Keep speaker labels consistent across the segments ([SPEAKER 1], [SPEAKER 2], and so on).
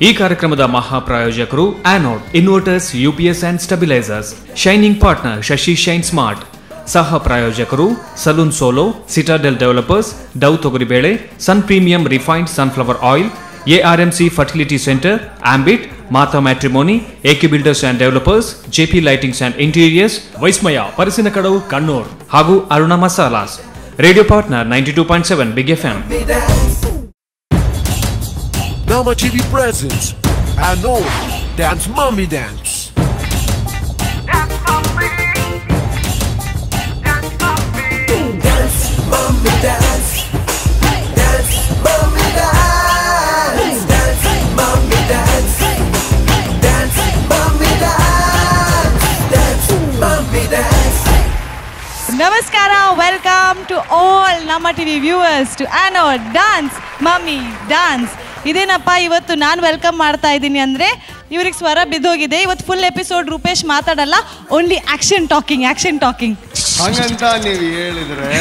[SPEAKER 1] ಈ ಕಾರ್ಯಕ್ರಮದ ಮಹಾಪ್ರಾಯೋಜಕರು Anode inverters, UPS and stabilisers, shining partner Shashi shine smart, ಸಹ ಪ್ರಾಯೋಜಕರು salon solo, citadel developers, Dove ತೊಗರಿಬೇಳೆ, Sun premium refined sunflower oil, ARMC fertility centre, Ambit, Mata matrimony, AK builders and developers, JP lightings and interiors, Vismaya Parassinikkadavu Kannur ಹಾಗೂ Aruna masalas. Radio partner 92.7 big FM.
[SPEAKER 2] Nama TV presents Anode Dance Mummy Dance.
[SPEAKER 3] Dance Mummy. Dance Mummy. Dance Mummy Dance. Dance Mummy Dance. Dance Mummy Dance. Dance Mummy Dance. Dance Mummy Dance.
[SPEAKER 4] ನಮಸ್ಕಾರ, welcome to all Namma TV viewers to Anode dance mummy dance. ಇದೇನಪ್ಪ ಇವತ್ತು ನಾನು welcome ಮಾಡ್ತಾ ಇದ್ದೀನಿ ಅಂದರೆ ಇವ್ರಿಗೆ ಸ್ವರ ಬಿದ್ದೋಗಿದೆ. ಇವತ್ತು ಫುಲ್ ಎಪಿಸೋಡ್ ರೂಪೇಶ್ ಮಾತಾಡಲ್ಲ, only action talking, action talking.
[SPEAKER 5] ಹಂಗಂತ ನೀವು ಹೇಳಿದ್ರೆ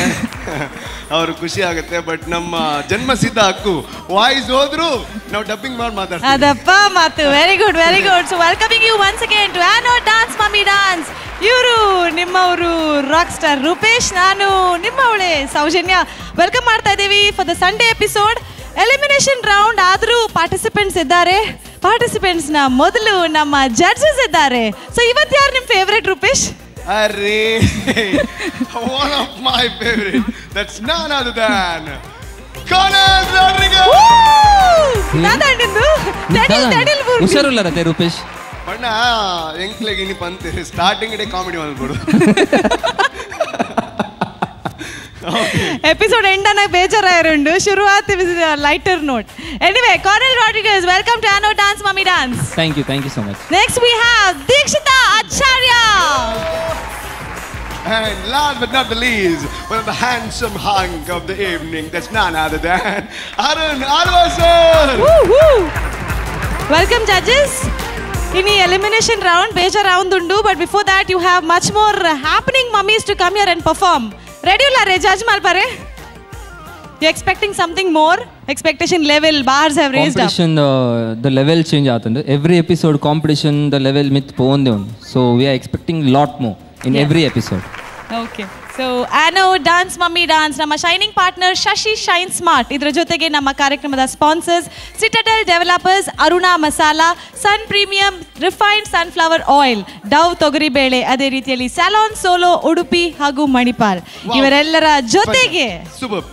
[SPEAKER 5] ಅವರು ಖುಷಿ ಆಗುತ್ತೆ. ಬಟ್ ನಮ್ಮ ಜನ್ಮಸಿದ್ಧ ಹಕ್ಕು, ವಾಯ್ಸ್ ಹೋದ್ರು ನಾವು ಡಬ್ಬಿಂಗ್ ಮಾಡಿ ಮಾತಾಡ್ತೀವಿ.
[SPEAKER 4] ಅದಪ್ಪ ಮಾತು. Very good, very good. So welcoming you once again to Anode dance mummy dance. ಇವರು ನಿಮ್ಮವರು ರಾಕ್ ಸ್ಟಾರ್ ರೂಪೇಶ್, ನಾನು ನಿಮ್ಮವಳೆ ಸೌಜನ್ಯ. Welcome ಮಾಡ್ತಾ ಇದ್ದೀವಿ for the Sunday episode. Elimination round ಆದರೂ ಪಾರ್ಟಿಸಿಪೆಂಟ್ಸ್ ಇದ್ದಾರೆ. ಪಾರ್ಟಿಸಿಪೆಂಟ್ಸ್ನ ಮೊದಲು ನಮ್ಮ ಜಡ್ಜಸ್ ಇದ್ದಾರೆ. ಸೊ ಇವತ್ತು ಯಾರು ನಿಮ್ಮ favourite Rupesh?
[SPEAKER 5] Array, one of my favourite, that's none other than Colonel Rodriguez.
[SPEAKER 6] ಹುಷಾರುಲ್ಲಾರತೆ ರೂಪೇಶ್
[SPEAKER 5] ಬಣ್ಣ ಎಂಕ್ಲೆಗೆ ಇನಿ ಪಂತೆ ಸ್ಟಾರ್ಟಿಂಗ್ ಡೇ ಕಾಮಿಡಿ ಮಾಡ್ಬಿಡು.
[SPEAKER 4] ಎಪಿಸೋಡ್ ಎಂಡ್ ಅನ್ನ ಬೇಜಾರಾಯರುಂಡು, ಶುರುವಾತ್ lighter note. Anyway, Colonel Rodriguez, welcome to Anode dance mummy dance.
[SPEAKER 6] Thank you, thank you so much.
[SPEAKER 4] Next we have Dikshita Acharya.
[SPEAKER 5] And last but not the least, one of the handsome hunk of the evening, that's none other than Arun Alva sir.
[SPEAKER 4] Welcome judges. ಇನಿ elimination round ಬೇಜಾರಾವುಂದುಂಡು, but before that you have much more happening mummies to come here and perform. Ready ಉಲ್ಲಾರೆ judge ಮಲ್ಪರೆ? You expecting something more? Expectation level bars have raised up.
[SPEAKER 6] Competition the level change ಆತಂಡು. Every episode competition the level ಮಿತ್ ಪೋಂದೆ ಉಂಡು. So we are expecting lot more in every episode.
[SPEAKER 4] Okay, so Anode dance mummy dance ನಮ್ಮ shining partner Shashi shine smart, ಇದರ ಜೊತೆಗೆ ನಮ್ಮ ಕಾರ್ಯಕ್ರಮದ sponsors citadel developers, Aruna masala, sun premium refined sunflower oil, Dove ತೊಗರಿಬೇಳೆ, ಅದೇ ರೀತಿಯಲ್ಲಿ ಸ್ಯಾಲಾನ್ solo Udupi ಹಾಗೂ ಮಣಿಪಾಲ್, ಇವರೆಲ್ಲರ ಜೊತೆಗೆ
[SPEAKER 5] ಸೂಪರ್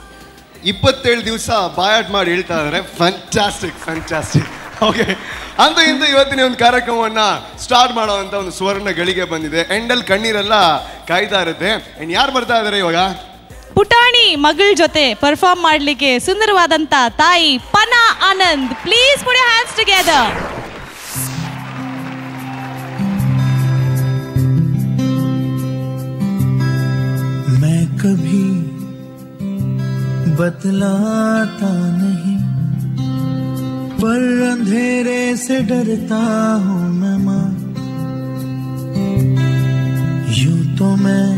[SPEAKER 5] 27 ದಿವಸ ಬಾಯಾಟ್ ಮಾಡಿ ಹೇಳ್ತಾ ಇದ್ದಾರೆ. Fantastic, fantastic. Okay, ಅಂತೂ ಇಂತೂ ಇವತ್ತಿನ ಒಂದು ಕಾರ್ಯಕ್ರಮವನ್ನ ಸ್ಟಾರ್ಟ್ ಮಾಡುವಂತ ಒಂದು ಸುವರ್ಣ ಗಳಿಗೆ ಬಂದಿದೆ. ಎಂಡಲ್ಲಿ ಕಣ್ಣೀರೆಲ್ಲ ಕಾಯ್ತಾ ಇರುತ್ತೆ. ಅಂಡ್ ಯಾರು ಬರ್ತಾ ಇದಾರೆ ಇವಾಗ?
[SPEAKER 4] ಪುಟಾಣಿ ಮಗಳ ಜೊತೆ ಪರ್ಫಾರ್ಮ್ ಮಾಡಲಿಕ್ಕೆ ಸುಂದರವಾದಂತ ತಾಯಿ Pana Anand. Please put your hands together.
[SPEAKER 7] मैं कभी बतलाता नहीं, पर अंधेरे से डरता हूँ मैं माँ। यूं तो मैं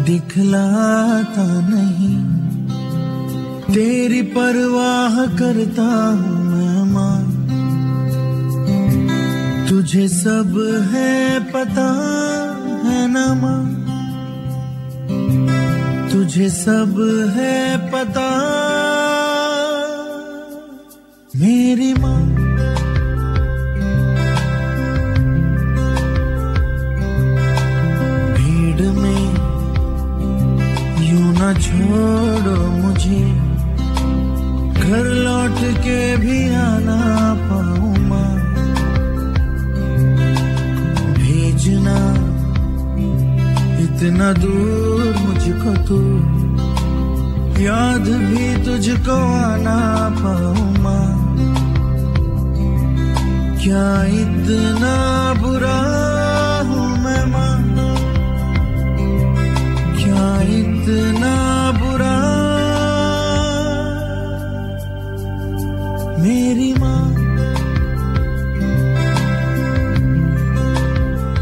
[SPEAKER 7] दिखलाता नहीं, तेरी परवाह करता हूँ मैं माँ। तुझे सब है पता है ना माँ, तुझे सब है पता मेरी माँ। भीड़ में यूं न छोड़ो मुझे, घर लौट के भी आना पाऊँ माँ। भेजना इतना दूर मुझको तू, याद भी तुझको आना पाऊँ माँ। क्या इतना बुरा हूँ मैं माँ, क्या इतना बुरा मेरी माँ।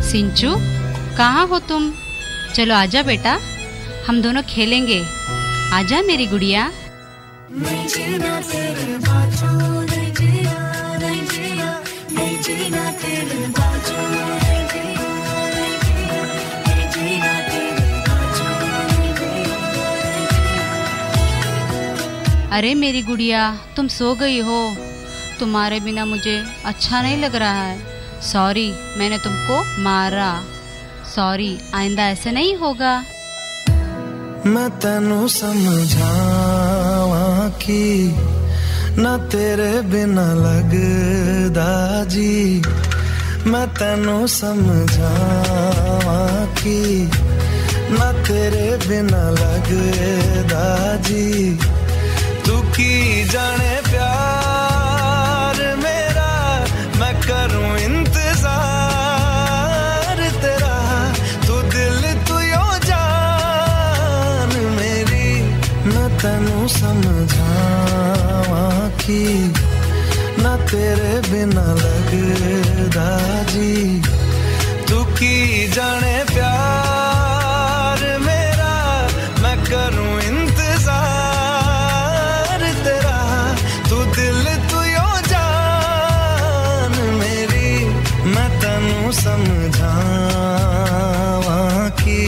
[SPEAKER 8] सिंचू, कहाँ हो तुम? चलो आजा बेटा, हम दोनों खेलेंगे। आजा मेरी गुड़िया।
[SPEAKER 3] मैं जीना तेरे बातों में जीना।
[SPEAKER 8] अरे मेरी गुड़िया, तुम सो गई हो, तुम्हारे बिना मुझे अच्छा नहीं लग रहा है। सॉरी, मैंने तुमको मारा, सॉरी, आइंदा ऐसे नहीं होगा।
[SPEAKER 7] मैं तेनू समझावां कि ना तेरे बिना लगदा जी, मैं तेनू समझावां कि ना तेरे बिना लगदा जी, तू की जाने प्यार मेरा, मैं करूं इंतजार तेरा, तू दिल तू यो जान मेरी, मैं तेनू समझावां कि ना तेरे बिना लगदा जी, तू की जाने प्यार मेरा, मैं करूं इंतजार तेरा, तू दिल तू यो जान मेरी, मैं तेनू समझावां कि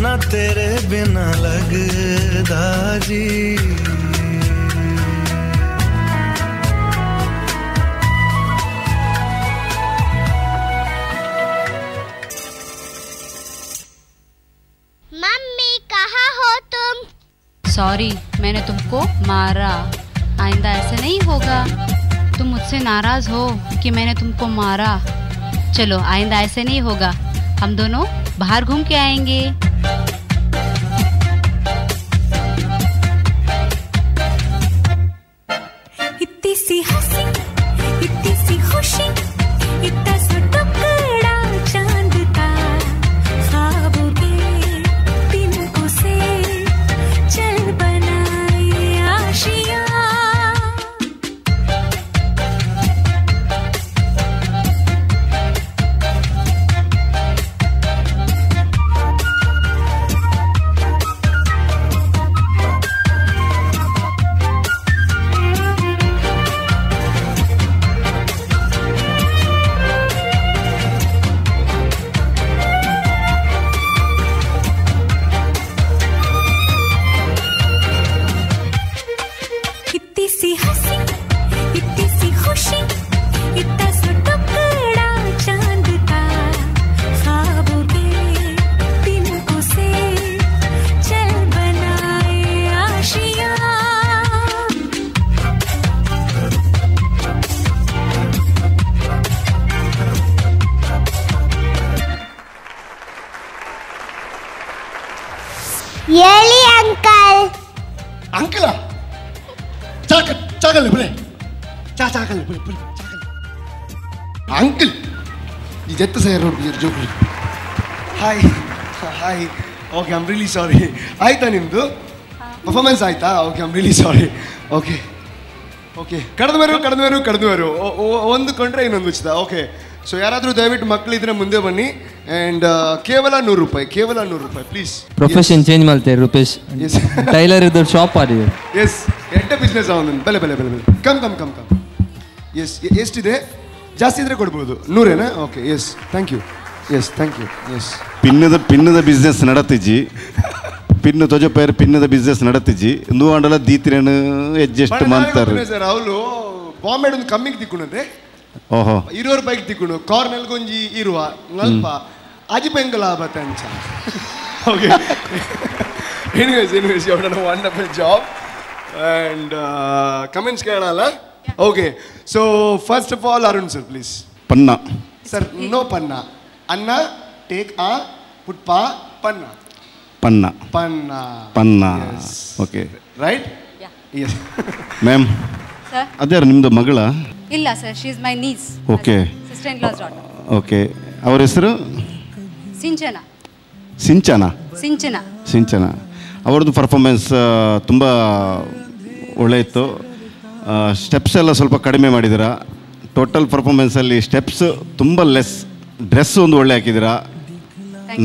[SPEAKER 7] ना तेरे बिना लगदा जी।
[SPEAKER 9] मम्मी कहाँ हो तुम?
[SPEAKER 8] सॉरी, मैंने तुमको मारा, आइंदा ऐसे नहीं होगा। तुम मुझसे नाराज़ हो कि मैंने तुमको मारा, चलो आइंदा ऐसे नहीं होगा, हम दोनों बाहर घूम के आएंगे।
[SPEAKER 10] इतनी सी हंसी, इतनी सी खुशी, इतना सा टुकड़ा चांद का, ख्वाबों के तिनकों से चल बनाए आशिया। इतनी सी हंसी, इतनी सी खुशी, इतना सा टुकड़ा चांद का, ख्वाबों के तिनकों से चल बनाए आशिया।
[SPEAKER 9] ಹೇಳಿ ಅಂಕಲ್.
[SPEAKER 5] ಅಂಕಲ ಚಾಕ ಚಾಕಲ್ ಬುಲೆ ಚಾ ಚಾಕಲ್ ಬುಲೆ ಬುಲೆ ಚಾಕಲ್ ಅಂಕಲ್ ಈ ಜತ್ತ Sair road Choksi. Hi hi, okay, I'm really sorry. ಆಯ್ತಾ ನಿಮ್ಮದು ಪರ್ಫಾರ್ಮೆನ್ಸ್ ಆಯ್ತಾ? Okay, I'm really sorry. Okay okay, ಕಡ್ದು ಬರು ಕಡ್ದು ಬರು ಕಡ್ದು ಬರು, ಒಂದು ಕೊಂಡ್ರೆ ಇನ್ನೊಂದು ಉಚಿತ. ಓಕೆ, ಸೊ ಯಾರಾದರೂ ದಯವಿಟ್ಟು ಮಕ್ಕಳಿದ್ರೆ ಮುಂದೆ ಬನ್ನಿ. ಆ್ಯಂಡ್ ಕೇವಲ 100 ರೂಪಾಯಿ, ಕೇವಲ 100 ರೂಪಾಯಿ please.
[SPEAKER 6] Profession change ಮಾಡ್ತೇವೆ ರೂಪೇಶ್, ಟೈಲರ್ ಇದ್ದವ್ರು ಶಾಪ್ ಆಡಿದೆ.
[SPEAKER 5] ಎಸ್, ಎಡ್ಡ ಬಿಸ್ನೆಸ್ ಅವನು. ಬೆಲೆ ಬೆಲೆ ಬೆಲೆ ಬೆಲೆ come come come come. Yes, ಎಷ್ಟಿದೆ? ಜಾಸ್ತಿ ಇದ್ರೆ ಕೊಡ್ಬೋದು. 100ಏನಾ? Okay, yes, thank you. Yes, thank you. Yes,
[SPEAKER 11] ಪಿನ್ನದ ಪಿನ್ನದ business ನಡತಿಜಿ, pin ತೊಜಪೇರ್ ಪಿನ್ನದ business ನಡತಿಜಿ, ಇಂದು ಆಂಡಲ ದೀತಿರೇನು ಅಡ್ಜಸ್ಟ್ ಮಾಡ್ತಾರೆ
[SPEAKER 5] ಸರ್. ಅವಳು ಬಾಂಬೆ ಒಂದು ಕಮ್ಮಿಗೆ ತಿಕ್ಕೊಂಡೆ,
[SPEAKER 11] ಓಹೋ
[SPEAKER 5] 20 ರೂಪಾಯಿಗೆ ತಿಕ್ಕೊಂಡು ಕಾರ್ನಲ್ ಗೊಂಜಿ ಇರುವ ನಲ್ಪ ಅಜಿ ಬೆಂಗಲ ಬತ್ತಂಚ. Okay, anyways anyways, you have done a wonderful job. And comments ಕೇಳಲ್ಲ. Okay, so first of all Arun sir please.
[SPEAKER 11] Panna
[SPEAKER 5] sir, no Panna, ಅನ್ನ ಟೇಕ್ ಆ ಪುಟ್ಪ ಪನ್ನ
[SPEAKER 11] ಪನ್ನ
[SPEAKER 5] ಪನ್ನ
[SPEAKER 11] ಪನ್ನ. Okay,
[SPEAKER 5] right? Yes
[SPEAKER 11] ma'am.
[SPEAKER 8] Sir,
[SPEAKER 11] ಅದ್ಯಾರು ನಿಮ್ಮದು ಮಗಳ?
[SPEAKER 8] ಇಲ್ಲ sir, she is my niece.
[SPEAKER 11] Okay,
[SPEAKER 8] sister in law's daughter.
[SPEAKER 11] Okay, ಅವರ ಹೆಸರು?
[SPEAKER 8] ಸಿಂಚನಾ.
[SPEAKER 11] ಸಿಂಚನಾ
[SPEAKER 8] ಸಿಂಚನಾ
[SPEAKER 11] ಸಿಂಚನಾ. ಅವರದ್ದು performance ತುಂಬ ಒಳ್ಳೆ ಇತ್ತು. ಸ್ಟೆಪ್ಸ್ ಎಲ್ಲ ಸ್ವಲ್ಪ ಕಡಿಮೆ ಮಾಡಿದ್ದೀರಾ. ಟೋಟಲ್ ಪರ್ಫಾರ್ಮೆನ್ಸಲ್ಲಿ ಸ್ಟೆಪ್ಸ್ ತುಂಬ ಲೆಸ್. ಡ್ರೆಸ್ ಒಂದು ಒಳ್ಳೆ ಹಾಕಿದ್ದೀರಾ,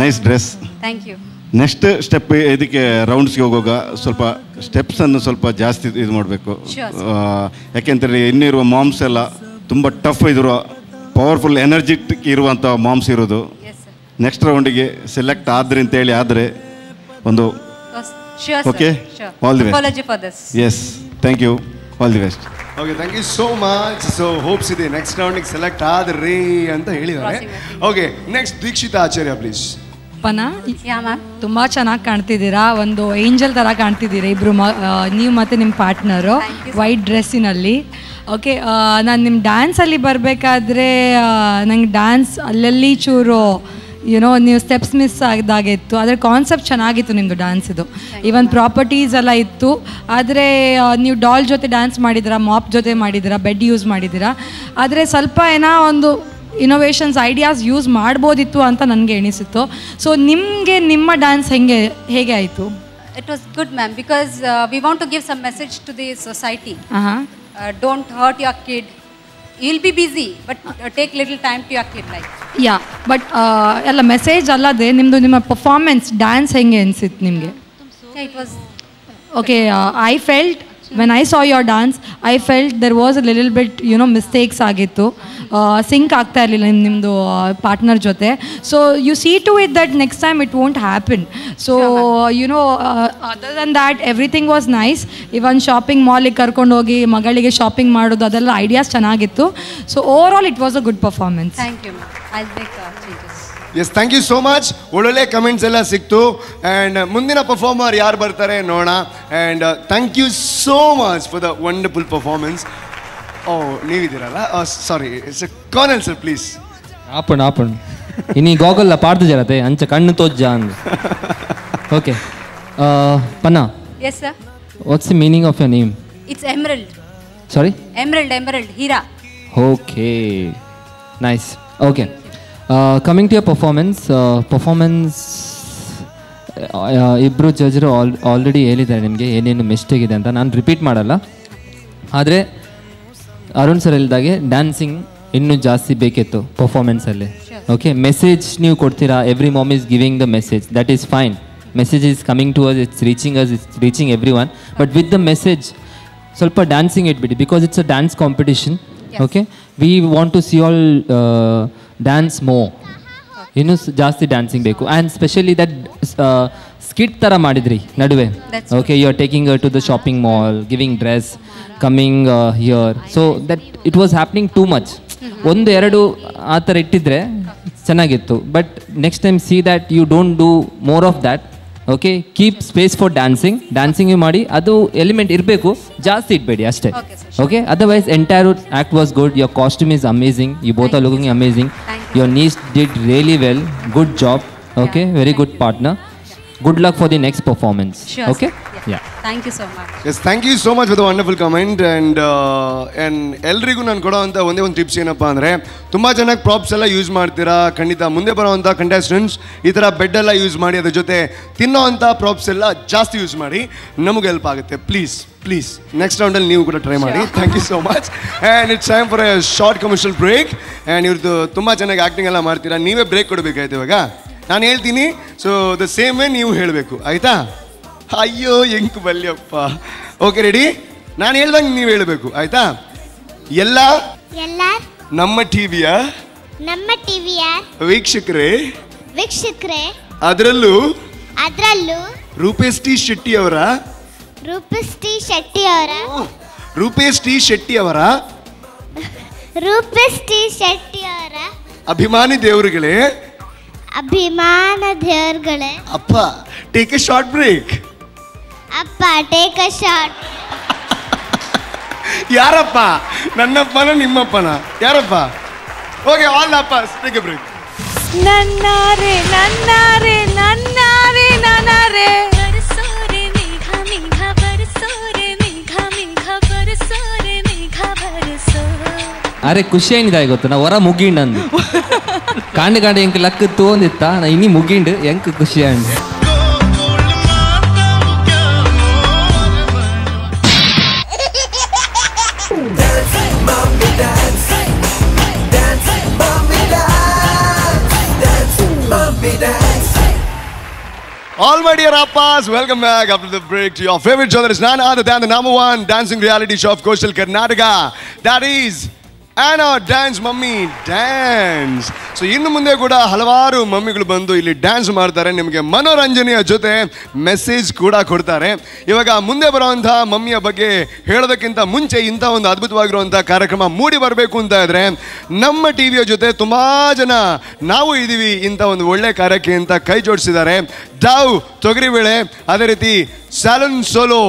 [SPEAKER 11] nice dress.
[SPEAKER 8] Thank you.
[SPEAKER 11] Next step ಇದಕ್ಕೆ ರೌಂಡ್ಸ್ಗೆ ಹೋಗುವಾಗ ಸ್ವಲ್ಪ ಸ್ಟೆಪ್ಸನ್ನು ಸ್ವಲ್ಪ ಜಾಸ್ತಿ ಇದು ಮಾಡಬೇಕು. ಯಾಕೆಂತೇಳಿ ಇನ್ನಿರುವ ಮಾಮ್ಸ್ ಎಲ್ಲ ತುಂಬ ಟಫ್ ಇದ್ರು, ಪವರ್ಫುಲ್ ಎನರ್ಜೆಟಿಕ್ ಇರುವಂಥ ಮಾಮ್ಸ್ ಇರೋದು. ನೆಕ್ಸ್ಟ್ ರೌಂಡಿಗೆ ಸೆಲೆಕ್ಟ್ ಆದ್ರಿ ಅಂತೇಳಿ ಆದರೆ ಒಂದು okay, all the best. Yes. Thank you, all the best.
[SPEAKER 5] Okay, thank you so much. So hopes ಇದೆ next ರೌಂಡಿಗೆ select ಆದ್ರಿ ಅಂತ ಹೇಳಿದ್ದಾರೆ. Okay, next Dikshita Acharya please.
[SPEAKER 12] ಪನಾ, ತುಂಬ ಚೆನ್ನಾಗಿ ಕಾಣ್ತಿದ್ದೀರಾ, ಒಂದು ಏಂಜಲ್ ಥರ ಕಾಣ್ತಿದ್ದೀರಾ ಇಬ್ಬರು, ನೀವು ಮತ್ತು ನಿಮ್ಮ ಪಾರ್ಟ್ನರು ವೈಟ್ ಡ್ರೆಸ್ಸಿನಲ್ಲಿ. ಓಕೆ, ನಾನು ನಿಮ್ಮ ಡ್ಯಾನ್ಸಲ್ಲಿ ಬರಬೇಕಾದ್ರೆ ನಂಗೆ ಡ್ಯಾನ್ಸ್ ಅಲ್ಲಲ್ಲಿ ಚೂರು ಯುನೋ ನೀವು ಸ್ಟೆಪ್ಸ್ ಮಿಸ್ ಆಗಿದ್ದಾಗಿತ್ತು, ಆದರೆ ಕಾನ್ಸೆಪ್ಟ್ ಚೆನ್ನಾಗಿತ್ತು ನಿಮ್ಮದು ಡ್ಯಾನ್ಸಿದು. ಈವನ್ ಪ್ರಾಪರ್ಟೀಸ್ ಎಲ್ಲ ಇತ್ತು, ಆದರೆ ನೀವು ಡಾಲ್ ಜೊತೆ ಡ್ಯಾನ್ಸ್ ಮಾಡಿದ್ದೀರಾ, ಮಾಪ್ ಜೊತೆ ಮಾಡಿದ್ದೀರಾ, ಬೆಡ್ ಯೂಸ್ ಮಾಡಿದ್ದೀರಾ, ಆದರೆ ಸ್ವಲ್ಪ ಏನೋ ಒಂದು innovations ideas use ಮಾಡ್ಬೋದಿತ್ತು ಅಂತ ನನಗೆ ಎಣಿಸಿತ್ತು. ಸೊ ನಿಮಗೆ ನಿಮ್ಮ ಡ್ಯಾನ್ಸ್ ಹೇಗೆ ಆಯಿತು?
[SPEAKER 8] It was good ma'am, because we want to give some message to the society. Don't hurt your kid. You will be busy, but take little time to your kid life.
[SPEAKER 12] Yeah, but ಎಲ್ಲ message ಅಲ್ಲದೆ ನಿಮ್ಮದು ನಿಮ್ಮ performance dance ಹೆಂಗೆ ಅನಿಸಿತ್ತು ನಿಮಗೆ?
[SPEAKER 8] It was
[SPEAKER 12] okay. I felt when I saw your dance, I felt there was a little bit, you know, mistakes ಆಗಿತ್ತು, sync ಆಗ್ತಾ ಇರಲಿಲ್ಲ ನಿಮ್ಮದು ಪಾರ್ಟ್ನರ್ ಜೊತೆ. So you see to it that next time it won't happen. So you know, other than that everything was nice. Even shopping ಮಾಲಿಗೆ ಕರ್ಕೊಂಡೋಗಿ ಮಗಳಿಗೆ shopping ಮಾಡೋದು ಅದೆಲ್ಲ ಐಡಿಯಾಸ್ ಚೆನ್ನಾಗಿತ್ತು. So overall it was a good performance.
[SPEAKER 8] Thank you ma'am, I will make changes.
[SPEAKER 5] Yes, thank you so much. ಒಳ್ಳೊಳ್ಳೆ comments ಎಲ್ಲ ಸಿಕ್ತು. And ಮುಂದಿನ ಪರ್ಫಾರ್ಮರ್ ಯಾರು ಬರ್ತಾರೆ ನೋಡೋಣ. And thank you so much for the wonderful performance. Oh, ನೀವಿದ್ದೀರಲ್ಲ, sorry sir, Colonel sir please.
[SPEAKER 6] ಆಪಣ್ ಆಪಣ್ ಇನ್ನು ಗಾಗಲ್ಲ ಪಾಡ್ದು ಜರತೆ ಅಂಚ ಕಣ್ಣು ತೋಜ್ಜ ಅಂದ್. Okay Panna.
[SPEAKER 8] Yes sir.
[SPEAKER 6] What's the meaning of your name?
[SPEAKER 8] It's emerald.
[SPEAKER 6] Sorry?
[SPEAKER 8] Emerald, emerald, Heera.
[SPEAKER 6] Okay, nice. Okay, coming to your performance, performance ಇಬ್ಬರು ಜಡ್ಜರು already ಹೇಳಿದ್ದಾರೆ ನಿಮಗೆ ಏನೇನು mistake ಇದೆ ಅಂತ, ನಾನು ರಿಪೀಟ್ ಮಾಡಲ್ಲ. ಆದರೆ ಅರುಣ್ ಸರ್ ಹೇಳಿದಾಗೆ ಡ್ಯಾನ್ಸಿಂಗ್ ಇನ್ನೂ ಜಾಸ್ತಿ ಬೇಕಿತ್ತು ಪರ್ಫಾರ್ಮೆನ್ಸಲ್ಲಿ. ಓಕೆ, ಮೆಸೇಜ್ ನೀವು ಕೊಡ್ತೀರಾ, every mom is giving the message, that is fine. Message is coming to us, it's reaching us, it's reaching everyone. But with the message ಸ್ವಲ್ಪ dancing ಇಟ್ಬಿಡಿ, because it's a dance competition. Okay, we want to see all dance more, ಇನ್ನೂ ಜಾಸ್ತಿ dancing ಬೇಕು. And specially that skit ಥರ ಮಾಡಿದ್ರಿ ನಡುವೆ. Okay, you are taking to the shopping mall, giving dress, coming here, so that it was happening too much. ಒಂದು ಎರಡು ಆ ಥರ ಇಟ್ಟಿದ್ರೆ ಚೆನ್ನಾಗಿತ್ತು. But next time see that you don't do more of that. Okay, keep space for dancing. Dancing ಮಾಡಿ, ಅದು element ಇರಬೇಕು, ಜಾಸ್ತಿ ಇಡಬೇಡಿ ಅಷ್ಟೇ. Okay, otherwise entire act was good. Your costume is amazing, you both are looking amazing. Your niece did really well, good job. Okay, very good partner. Good luck for the next performance. Okay, yeah,
[SPEAKER 8] thank you so much.
[SPEAKER 5] Yes, thank you so much for the wonderful comment. And and ಎಲ್ರಿಗೂ ನಾನು ಕೊಡೋವಂಥ ಒಂದೇ ಒಂದು tips ಏನಪ್ಪ ಅಂದರೆ, ತುಂಬ ಚೆನ್ನಾಗಿ props ಎಲ್ಲ use ಮಾಡ್ತೀರಾ, ಖಂಡಿತ ಮುಂದೆ ಬರೋವಂಥ ಕಂಟೆಸ್ಟೆಂಟ್ಸ್ ಈ ಥರ ಬೆಡ್ಡೆಲ್ಲ ಯೂಸ್ ಮಾಡಿ, ಅದ್ರ ಜೊತೆ ತಿನ್ನೋವಂಥ ಪ್ರಾಪ್ಸ್ ಎಲ್ಲ ಜಾಸ್ತಿ ಯೂಸ್ ಮಾಡಿ, ನಮಗೆ ಹೆಲ್ಪ್ ಆಗುತ್ತೆ. Please please next ರೌಂಡಲ್ಲಿ ನೀವು ಕೂಡ ಟ್ರೈ ಮಾಡಿ. Thank you so much. And it's time for a short commercial break. And ಇವ್ರದ್ದು ತುಂಬ ಚೆನ್ನಾಗಿ ಆ್ಯಕ್ಟಿಂಗ್ ಎಲ್ಲ ಮಾಡ್ತೀರಾ, ನೀವೇ ಬ್ರೇಕ್ ಕೊಡಬೇಕಾಯ್ತು ಇವಾಗ. ನಾನು ಹೇಳ್ತೀನಿ, so the same way ನೀವು ಹೇಳಬೇಕು, ಆಯಿತಾ? ಅಯ್ಯೋ ಎಂಕು ಬಲ್ಯಪ್ಪ. Okay, ready? ನಾನು ಹೇಳ್ದಂಗೆ ನೀವು ಹೇಳಬೇಕು, ಆಯಿತಾ? ಎಲ್ಲ ನಮ್ಮ ಟಿವಿಯ ವೀಕ್ಷಕರೇ, ಅದರಲ್ಲೂ ರೂಪೇಶ್ ಟಿ ಶೆಟ್ಟಿ ಅವರ ಅಭಿಮಾನಿ ದೇವರುಗಳೇ, ಅಪ್ಪ take A short break.
[SPEAKER 9] ಅಪ್ಪ take a short.
[SPEAKER 5] ಯಾರಪ್ಪ, ನನ್ನಪ್ಪನ ನಿಮ್ಮಪ್ಪನ? ಯಾರಪ್ಪ? ಓಕೆ, ಆಲ್ ಅಪ್ಪ take A break.
[SPEAKER 4] ನನ್ನಾರೆ ನನ್ನಾರೆ ನನ್ನಾರೆ ನನ್ನಾರೆ
[SPEAKER 6] ಅರೆ ಖುಷಿ ಏನಿದೆ ಗೊತ್ತು, ನಾ ಹೊರ ಮುಗಿಂಡ್ ಅಂದು ಕಾಂಡ ಕಾಂಡ ಎಂಕ್ ಲಕ್ ತೋಂದಿತ್ತ, ನಾ ಇನ್ನಿ ಮುಗಿಂಡ್ ಎಂಕ್ ಖುಷಿ ಅಂಡ್.
[SPEAKER 5] All my dear appas, welcome back after the break to your favorite show that is none other than the number one dancing reality show of coastal Karnataka. That is Anna dance mummy dance. So ಇನ್ನು ಮುಂದೆ ಕೂಡ ಹಲವಾರು ಮಮ್ಮಿಗಳು ಬಂದು ಇಲ್ಲಿ dance ಮಾಡ್ತಾರೆ, ನಿಮಗೆ ಮನೋರಂಜನೆಯ ಜೊತೆ ಮೆಸೇಜ್ ಕೂಡ ಕೊಡ್ತಾರೆ. ಇವಾಗ ಮುಂದೆ ಬರುವಂಥ ಮಮ್ಮಿಯ ಬಗ್ಗೆ ಹೇಳೋದಕ್ಕಿಂತ ಮುಂಚೆ ಇಂಥ ಒಂದು ಅದ್ಭುತವಾಗಿರುವಂಥ ಕಾರ್ಯಕ್ರಮ ಮೂಡಿ ಬರಬೇಕು ಅಂತ ಇದ್ರೆ ನಮ್ಮ ಟಿ ವಿಯ ಜೊತೆ ತುಂಬ ಜನ ನಾವು ಇದ್ದೀವಿ ಇಂಥ ಒಂದು ಒಳ್ಳೆ ಕಾರ್ಯಕ್ಕೆ ಅಂತ ಕೈ ಜೋಡಿಸಿದ್ದಾರೆ. ಡವ್ ತೊಗರಿಬೇಳೆ, ಅದೇ ರೀತಿ ಸ್ಯಾಲನ್ ಸೋಲೋ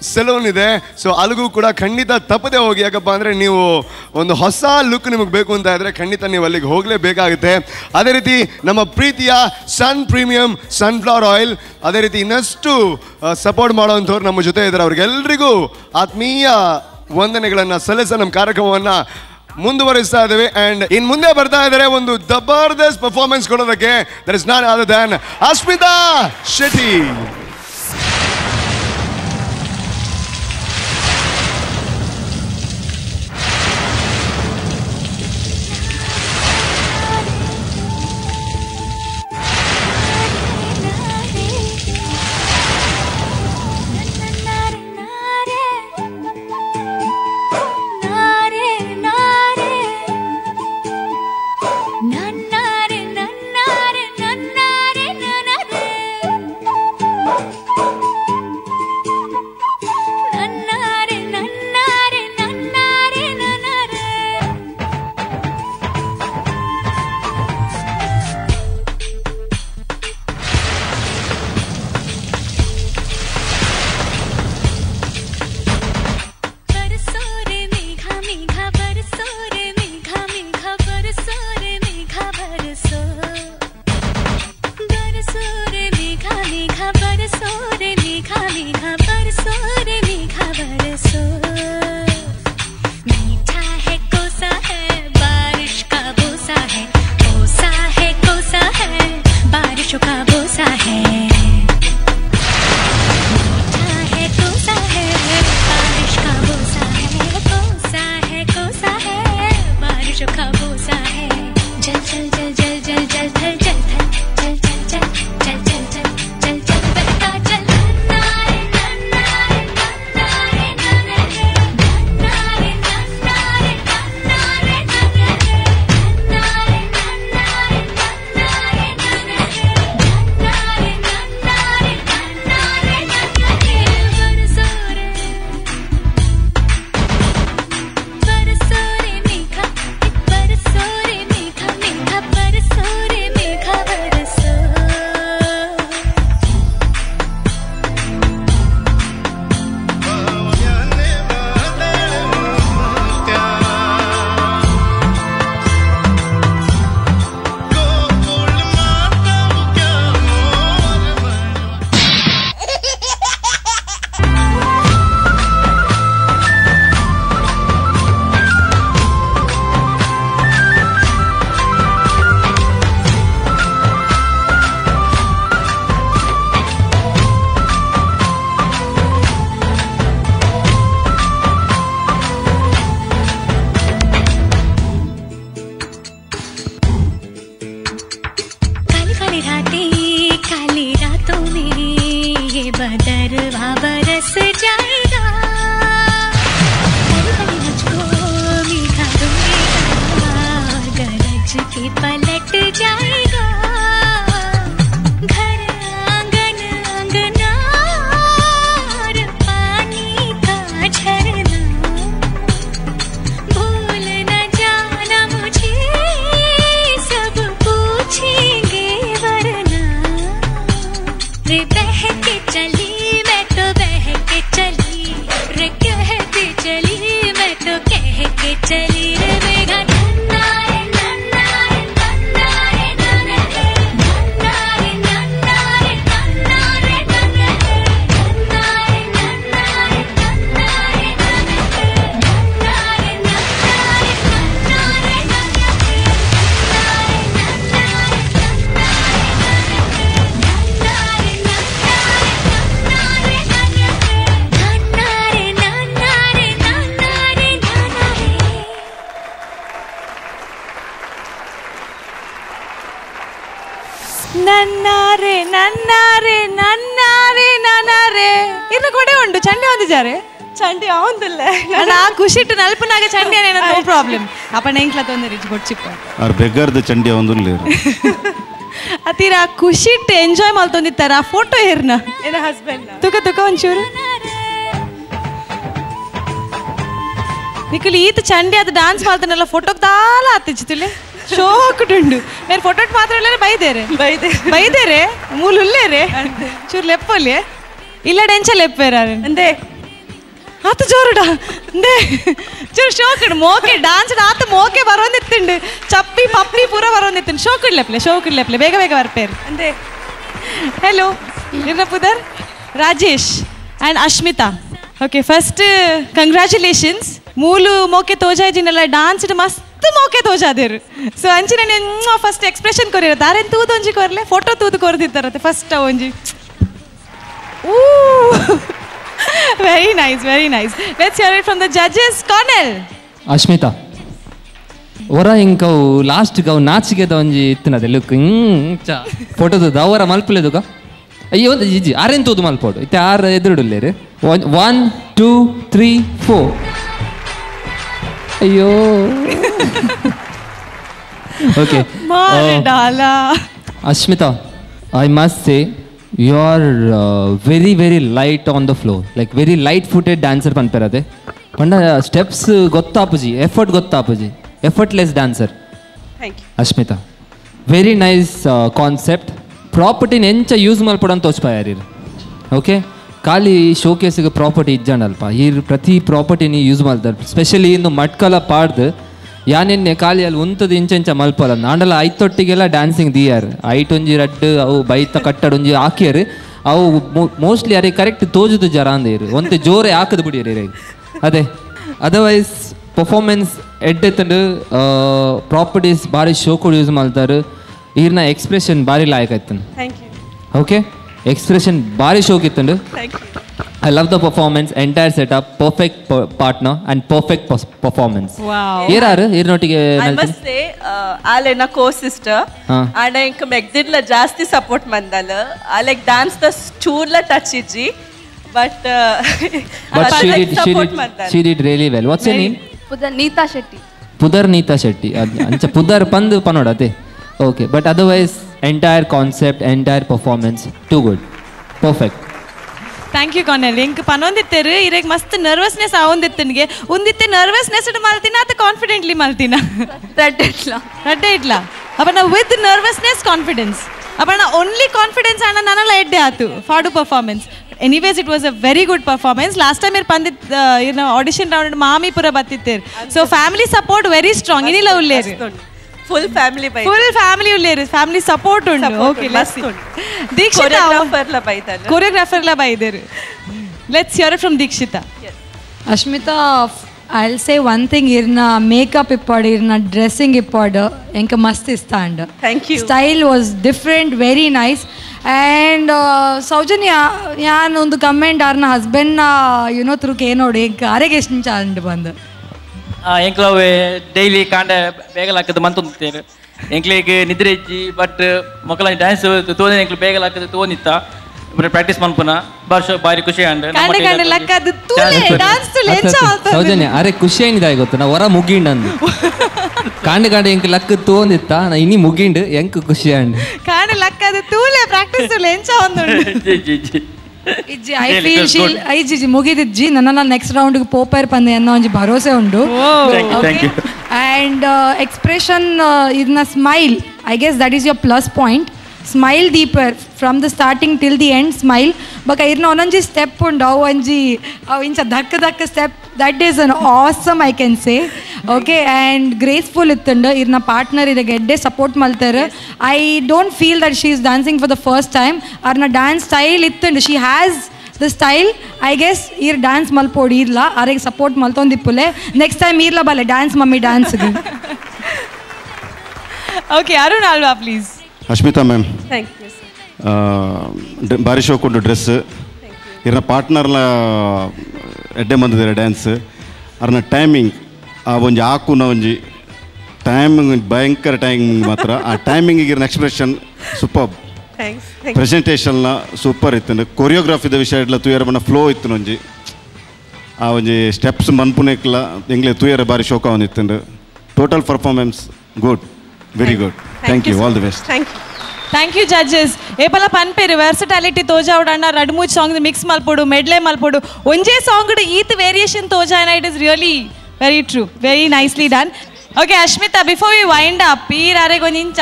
[SPEAKER 5] ಸೆಲೂನ್ ಇದೆ. ಸೊ ಅಲ್ಲಿಗೂ ಕೂಡ ಖಂಡಿತ ತಪ್ಪದೆ ಹೋಗಿ. ಯಾಕಪ್ಪ ಅಂದರೆ ನೀವು ಒಂದು ಹೊಸ ಲುಕ್ ನಿಮಗೆ ಬೇಕು ಅಂತ ಇದ್ದರೆ ಖಂಡಿತ ನೀವು ಅಲ್ಲಿಗೆ ಹೋಗಲೇಬೇಕಾಗುತ್ತೆ. ಅದೇ ರೀತಿ ನಮ್ಮ ಪ್ರೀತಿಯ ಸನ್ ಪ್ರೀಮಿಯಂ ಸನ್ಫ್ಲವರ್ ಆಯಿಲ್, ಅದೇ ರೀತಿ ಇನ್ನಷ್ಟು ಸಪೋರ್ಟ್ ಮಾಡೋವಂಥವ್ರು ನಮ್ಮ ಜೊತೆ ಇದ್ದಾರೆ. ಅವ್ರಿಗೆಲ್ರಿಗೂ ಆತ್ಮೀಯ ವಂದನೆಗಳನ್ನು ಸಲ್ಲಿಸ ನಮ್ಮ ಕಾರ್ಯಕ್ರಮವನ್ನು ಮುಂದುವರಿಸ್ತಾ ಇದ್ದೇವೆ. ಆ್ಯಂಡ್ ಇನ್ನು ಮುಂದೆ ಬರ್ತಾ ಇದ್ದಾರೆ ಒಂದು ಜಬರ್ದಸ್ತ್ ಪರ್ಫಾರ್ಮೆನ್ಸ್ ಕೊಡೋದಕ್ಕೆ, there is none other than Asmita Shetty.
[SPEAKER 4] ನನ್ನಾರೆ ನನ್ನಾರೆ ನನ್ನಾರೆ ನನ್ನಾರೆ ಇನ್ನು ಕೊಡೆ ಉಂಟು ಚಂಡೆ ಹೊಂದಿದ್ದಾರೆ.
[SPEAKER 13] ಚಂಡಿ ಆವಂದಿಲ್ಲ.
[SPEAKER 4] ಆ ಖುಷಿಟ್ಟು ನಲ್ಪನಾಗ ಚಂಡಿ ಏನ ನೋ ಪ್ರಾಬ್ಲಮ್. ಅಪ್ಪ ಎಂಕ್ಲ ತೊಂದರೆ ಇಜ್ಜಿ ಬೊಡ್ಚಿಪ್ಪ.
[SPEAKER 11] ಆರ್ ಬೆಗ್ಗರ್ದ ಚಂಡಿ ಆವಂದುಲ್ಲೇರು.
[SPEAKER 4] ಅತೀರ ಖುಷಿಟ್ಟು ಎಂಜಾಯ್ ಮಲ್ತೊಂದಿತ್ತಾರ ಆ ಫೋಟೋ ಏರ್ನ
[SPEAKER 13] ಎನ್ನ ಹಸ್ಬೆಂಡ್
[SPEAKER 4] ತುಕ ತುಕ ಒಂಚೂರು ನಿಖಿಲ್ ಈತ ಚಂಡಿ ಅದು ಡಾನ್ಸ್ ಮಾಡ್ತಾನಲ್ಲ ಫೋಟೋಗೆ ದಾಲ ಆತಿಚ್ಚುತ್ತಲೆ ಶೋಕುಂಡು ಮೇರೆ ಫೋಟೋ ಮಾತ್ರ ಇಲ್ಲ ಬೈದೇರೆ ಬೈದೇರೆ ಮೂಲು ಉಲ್ಲೇರೆ ಚೂರು ಲೆಪ್ಪಲ್ಲಿ ಇಲ್ಲ ಡೆಂಚ ಲೆಪ್ಪೇರ
[SPEAKER 13] ಅಂದೆ
[SPEAKER 4] ಆತ ಜೋರುಡ ಅಂದೆ ಚೂರು ಶೋಕುಂಡು ಮೋಕೆ ಡಾನ್ಸ್ ಆತ ಮೋಕೆ ಬರೋಂದಿತ್ತುಂಡು ಚಪ್ಪಿ ಪಪ್ಪಿ ಪೂರ ಬರೋಂದಿತ್ತುಂಡು ಶೋಕುಡ್ ಲೆಪ್ಲೆ ಶೋಕುಡ್ ಲೆಪ್ಲೆ ಬೇಗ ಬೇಗ ಬರ್ಪೇರು
[SPEAKER 13] ಅಂದೆ.
[SPEAKER 4] ಹಲೋ ನಿನ್ನ ಪುದರ್ Rajesh and Ashmita. Okay, first congratulations. ಮೂಲು ಮೋಕೆ ತೋಜಾಜಿನೆಲ್ಲ ಡಾನ್ಸ್ ಮಸ್ತ್ ಮೋಕೆ ತೋಜಾದೇರು. ಸೊ ಅಂಚಿನ ಫಸ್ಟ್ ಎಕ್ಸ್ಪ್ರೆಷನ್ ಕೊರಿರ ದಾರೆನ್ ತೂದು ಒಂಜಿ ಕೊರ್ಲೆ ಫೋಟೋ ತೂದು ಕೊರ್ದಿತ್ತಾರತ್ತೆ ಫಸ್ಟ್ ಒಂಜಿ. ಊ very nice, very nice. Let's hear it from the judges. Cornell.
[SPEAKER 6] Ashmita ಒರ ಇಂಕವು ಲಾಸ್ಟ್ ಗವು ನಾಚಿಗೆದ ಒಂಜಿ ಇತ್ತಿನದೆ ಲುಕ್ ಚ ಫೋಟೋ ತೂದು ಅವರ ಮಲ್ಪುಲೆದುಗ ಅಯ್ಯೋ ಒಂದು ಇಜ್ಜಿ ಆರೆನ್ ತೂದು ಮಲ್ಪೋಡು ಇತ್ತೆ ಆರು ಎದುರುಡುಲ್ಲೇರು. 1 2 3 4. ಅಯ್ಯೋ okay. Ashmita, I must say you are very very light on the floor, like very light footed dancer ಪನ್ಪೆರದೆ ಪಂಡ ಸ್ಟೆಪ್ಸ್ ಗೊತ್ತಾಪುಜಿ, ಎಫರ್ಟ್ ಗೊತ್ತಾಪುಜಿ, effortless dancer.
[SPEAKER 13] Thank you
[SPEAKER 6] Ashmita. Very nice concept. ಪ್ರಾಪರ್ಟಿನ ಎಂಚ use ಮಲ್ಪಡಂತ ತೋಚ್ಪಾಯಾರಿ. Okay, ಖಾಲಿ ಶೋಕೇಸಿಗೆ property ಇಜ್ಜಾಂಡಲ್ಪ ಈ ಪ್ರತಿ ಪ್ರಾಪರ್ಟಿನಿ use ಮಾಡ್ತಾರೆ. ಸ್ಪೆಷಲಿ ಇನ್ನು ಮಟ್ಕಲ ಪಾಡ್ದು ಯಾನೆನ್ನೆ ಖಾಲಿ ಅಲ್ಲಿ ಉಂತದ ಇಂಚ ಮಲ್ಪಲ್ಲ ನಾಂಡಲ ಐತೊಟ್ಟಿಗೆಲ್ಲ ಡ್ಯಾನ್ಸಿಂಗ್ ದಿಯಾರ್ ಐಟ್ ಒಂಜಿ ರಡ್ಡು ಅವು ಬೈತ ಕಟ್ಟಡ ಒಂಜಿ ಹಾಕಿಯರು ಅವು ಮೋಸ್ಟ್ಲಿ ಅರೆ ಕರೆಕ್ಟ್ ತೋಜುದು ಜರ ಅಂದೇರು ಒಂತೆ ಜೋರೆ ಹಾಕದು ಬಿಡಿಯರು. ಅದೇ ಅದರ್ವೈಸ್ ಪರ್ಫಾರ್ಮೆನ್ಸ್ ಎಡ್ಡೆತ್ತಂಡು ಪ್ರಾಪರ್ಟೀಸ್ ಭಾರಿ ಶೋಕುಡು ಯೂಸ್ ಮಾಡ್ತಾರೆ. ಈರ್ನ ಎಕ್ಸ್ಪ್ರೆಷನ್ ಭಾರಿ ಲಾಯಕ್ ಆಯ್ತು.
[SPEAKER 13] Thank you.
[SPEAKER 6] Okay, expression ಭಾರಿ ಶೋಕ್ ಇತ್ತಂಡು.
[SPEAKER 13] Thank you.
[SPEAKER 6] I love the performance, entire setup, perfect partner and perfect performance.
[SPEAKER 13] Wow.
[SPEAKER 6] ಏರಾರು ಈರ್ನೊಟ್ಟಿಗೆ
[SPEAKER 13] I must say ಆಲೆನ co sister and ಇಂಕ ಮೆಗ್ದಿಡ್ಲ ಜಾಸ್ತಿ ಸಪೋರ್ಟ್ ಮಂದಲ. I like dance the ಚೂರ್ಲ touch ಇಜ್ಜಿ but
[SPEAKER 6] she did really well. What's your name?
[SPEAKER 14] Pudar Neeta Shetty.
[SPEAKER 6] Pudar Neeta Shetty. ಅಂಚ ಪುದರ್ ಪಂದ್ ಪನೋಡತೆ. Okay, but otherwise entire concept, entire performance too good, perfect.
[SPEAKER 4] Thank you Cornell. ಇಂಕ್ ಪನೊಂದಿತ್ತೇರು ಇರೇಗ್ ಮಸ್ತ್ nervousness ಆವೊಂದಿತ್ತನಿಗೆ ಒಂದಿತ್ತೆ nervousness ಮಲ್ತಿನ ಅಥವಾ confidently ಮಲ್ತಿನ
[SPEAKER 14] ರಡ್ಡೆ ಇಟ್ಲ
[SPEAKER 4] ರಡ್ಡೆ ಇಟ್ಲ ಅಪ್ಪ ನಾ with nervousness confidence ಅಪ್ಪ ನಾ ಓನ್ಲಿ ಕಾನ್ಫಿಡೆನ್ಸ್ ಅಣ್ಣ ನಾನಲ್ಲ ಎಡ್ಡೆ ಆತು ಫಾಡು performance. Anyways it was a very good performance. Last time ಇರ್ ಪಂದಿತ್ ಇರ್ನ ಆಡಿಷನ್ ರೌಂಡ್ ಮಾಮಿ ಪುರ ಬತ್ತಿತ್ತೇರು. So family support very strong ಇನಿಲ ಉಲ್ಲೇರು
[SPEAKER 13] full family by
[SPEAKER 4] full family ಉಲ್ಲೇರು family support ಉಂಟು. ಓಕೆ, let's Dikshita
[SPEAKER 13] choreographer ಲ ಬೈದಲ್ಲ
[SPEAKER 4] ಕೊರಿಯೋಗ್ರಾಫರ್ ಲ ಬೈದೇರು. Let's hear from Dikshita.
[SPEAKER 12] Ashmita, I will say one thing. ಇರ್ನ makeup ಇಪ್ಪಾಡು ಇರ್ನ dressing ಇಪ್ಪಾಡು ಎಂಕ ಮಸ್ತ್ ಇಷ್ಟ and
[SPEAKER 13] thank you.
[SPEAKER 12] Style was different, very nice. And Soujanya ಯಾನ್ ಒಂದು comment ಆರ್ನ ಹಸ್ಬೆಂಡ್ನ ಯುನೋ ತ್ರೂ ಕೇನೋಡು ಎಂಕ ಅರೆಗೆ ಎಷ್ಟು ನಿಮಿಷ ಅಂಡ್ ಬಂದು
[SPEAKER 15] ಎಂಕ್ಲವೇ ಡೈಲಿ ಕಾಂಡ ಬೇಗಲ ಹಾಕದು ಮಂತೊಂದಿತ್ತೇನೆ ಎಂಕ್ಲಿಗೆ ನಿದ್ರೆ ಇಜ್ಜಿ ಬಟ್ ಮೊಕ್ಕಲ ಡ್ಯಾನ್ಸ್ ತೋನೆ ಎಂಕ್ಲು ಬೇಗಲ ಹಾಕದು ತೋನಿತ್ತ ಪ್ರಾಕ್ಟೀಸ್ ಮನ್ಪುನ ಬಾರಿ ಬಾರಿ ಖುಷಿ ಅಂಡ್
[SPEAKER 6] ಸೌಜನ್ಯ ಅರೆ ಖುಷಿ ಏನಿದೆ ಗೊತ್ತು ನಾ ಹೊರ ಮುಗಿಂಡ್ ಅಂದು ಕಾಂಡ ಕಾಂಡ ಎಂಕ್ ಲಕ್ ತೋಂದಿತ್ತ ನಾ ಇನಿ ಮುಗಿಂಡ್ ಎಂಕ್ ಖುಷಿ ಅಂಡ್
[SPEAKER 4] ಕಾಂಡ ಲಕ್ ಅದು ತೂಲೆ ಪ್ರಾಕ್ಟೀಸ್ ತೂಲೆ ಎಂಚ ಒಂದುಂಡು
[SPEAKER 12] ಇಜ್ಜಿ I feel ಶೀಲ್ ಐಜಿಜಿ ಮುಗಿದಿಜ್ಜಿ ನನ್ನ ನೆಕ್ಸ್ಟ್ ರೌಂಡ್ ಪೋಪೇರ್ ಪಂದೆ ಅನ್ನೋ ಒಂಜಿ ಭರೋಸೆ ಉಂಡು. ಆ್ಯಂಡ್ ಎಕ್ಸ್ಪ್ರೆಷನ್ ಇದನ್ನ smile, I guess that is your plus point. Smile deeper from the starting till the end smile. But ಇರ್ನ ಒಂದೊಂಜಿ ಸ್ಟೆಪ್ ಉಂಡು ಅವು ಒಂಜಿ ಅವು ಇಂಚ ಧಕ್ಕ ಧಕ್ಕ step, that is an awesome I can say. Okay, and graceful ಇತ್ತುಂಡು ಇರ್ನ partner ಇದೆ ಗೆಡ್ಡೆ support ಮಲ್ತಾರೆ. I don't feel that she is dancing for the first time. ಅವ್ರನ್ನ ಡ್ಯಾನ್ಸ್ ಸ್ಟೈಲ್ ಇತ್ತುಂಡು, she has the style. I guess ಈರ್ dance ಮಲ್ಪೋಡು ಇರ್ಲ ಆರಿಗೆ support ಮಲ್ತೊಂದಿಪ್ಪುಲೆ. Next time ಇರ್ಲ ಬಲ್ಲೆ dance mummy ಡ್ಯಾನ್ಸ್ಗೆ.
[SPEAKER 4] Okay, Arun Alva please.
[SPEAKER 11] Ashmita ma'am,
[SPEAKER 13] thank you sir.
[SPEAKER 11] ಬಾರಿ ಶೋಕುಂಡು dress ಇರ್ನ ಪಾರ್ಟ್ನರ್ಲ ಎಡ್ಡೆ ಬಂದಿದ್ದಾರೆ ಡ್ಯಾನ್ಸ್. ಅವ್ರನ್ನ ಟೈಮಿಂಗ್ ಆ ಒಂಜಿ ಆಕುನ ಒಂಜಿ ಟೈಮಿಂಗ್ ಭಯಂಕರ ಟೈಮಿಂಗ್ ಮಾತ್ರ. ಆ ಟೈಮಿಂಗಿಗೆ ಇರ್ನ ಎಕ್ಸ್ಪ್ರೆಷನ್ ಸೂಪರ್, ಪ್ರೆಸೆಂಟೇಷನ್ನ ಸೂಪರ್ ಇತ್ತು. ಕೊರಿಯೋಗ್ರಫಿದ ವಿಷಯ ಇಡ್ಲ ತೂಯರ ಬಣ್ಣ ಫ್ಲೋ ಇತ್ತು ಒಂಜಿ ಆ ಒಂಜಿ ಸ್ಟೆಪ್ಸ್ ಮನ್ಪುನೆಕ್ಲ ಎಂಗ್ಲೆ ತೂಯರ ಬಾರಿ ಶೋಕ ಅವನಿತ್ತಂಡು. Total performance good, very good. Thank you, all the best.
[SPEAKER 13] Thank you.
[SPEAKER 4] Thank you judges. ಏಪಲ ಪನ್ಪೇರು ವರ್ಸಟಾಲಿಟಿ ತೋಜಾವಡಣ್ಣ ರಡ್ ಮೂಜ್ ಸಾಂಗ್ ಮಿಕ್ಸ್ ಮಲ್ಪೊಡು, ಮೆಡ್ಲೆ ಮಲ್ಪೊಡು, ಒಂಜೇ ಸಾಂಗ್ ಈತ್ variation ತೋಜಾಯನ. It is really very true, very nicely done. Okay Ashmita, before we wind up ಈ ರಾರೆಗೊಂದು ಇಂಚ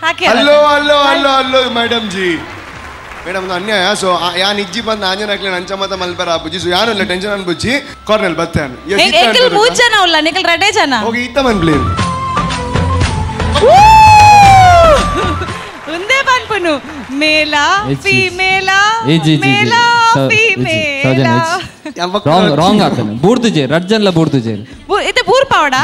[SPEAKER 4] hockey.
[SPEAKER 5] Hello hello hello hello madam ji, madam ಅನ್ಯಾಯ. ಸೊ ಯಾನ್ ಇಜ್ಜಿ ಬಂದು ಆಂಜನ ಹಾಕ್ಲಿ ಅಂಚ ಮತ ಮಲ್ಪರ ಆಪುಜಿ. ಸೊ ಯಾನಲ್ಲ ಟೆನ್ಷನ್ ಅನ್ಬುಜ್ಜಿ, ಕಾರ್ನಲ್ ಬತ್ತೆ.
[SPEAKER 4] ಎಂಕಲ್ ಮೂಜ್ ಜನ ಉಲ್ಲ, ನಿಕಲ್ ರಡೇ ಜನ.
[SPEAKER 5] ಓಕೆ ಇತ್ತ ಮನ್ಪ್ಲೇನ್
[SPEAKER 4] ಒಂದೇ ಪನ್ಪುನು ಮೇಲಾ ಫಿಮೇಲಾ ಮೇಲಾ ಫಿಮೇಲಾ.
[SPEAKER 6] ರಾಂಗ್ ರಾಂಗ್ ಆಗ್ತಾನೆ. ಬೂರ್ದುಜೆ ರಡ್ಜನ್ಲ ಬೂರ್ದುಜೆ
[SPEAKER 4] ಇದು ಬೂರ್ ಪಾವಡ.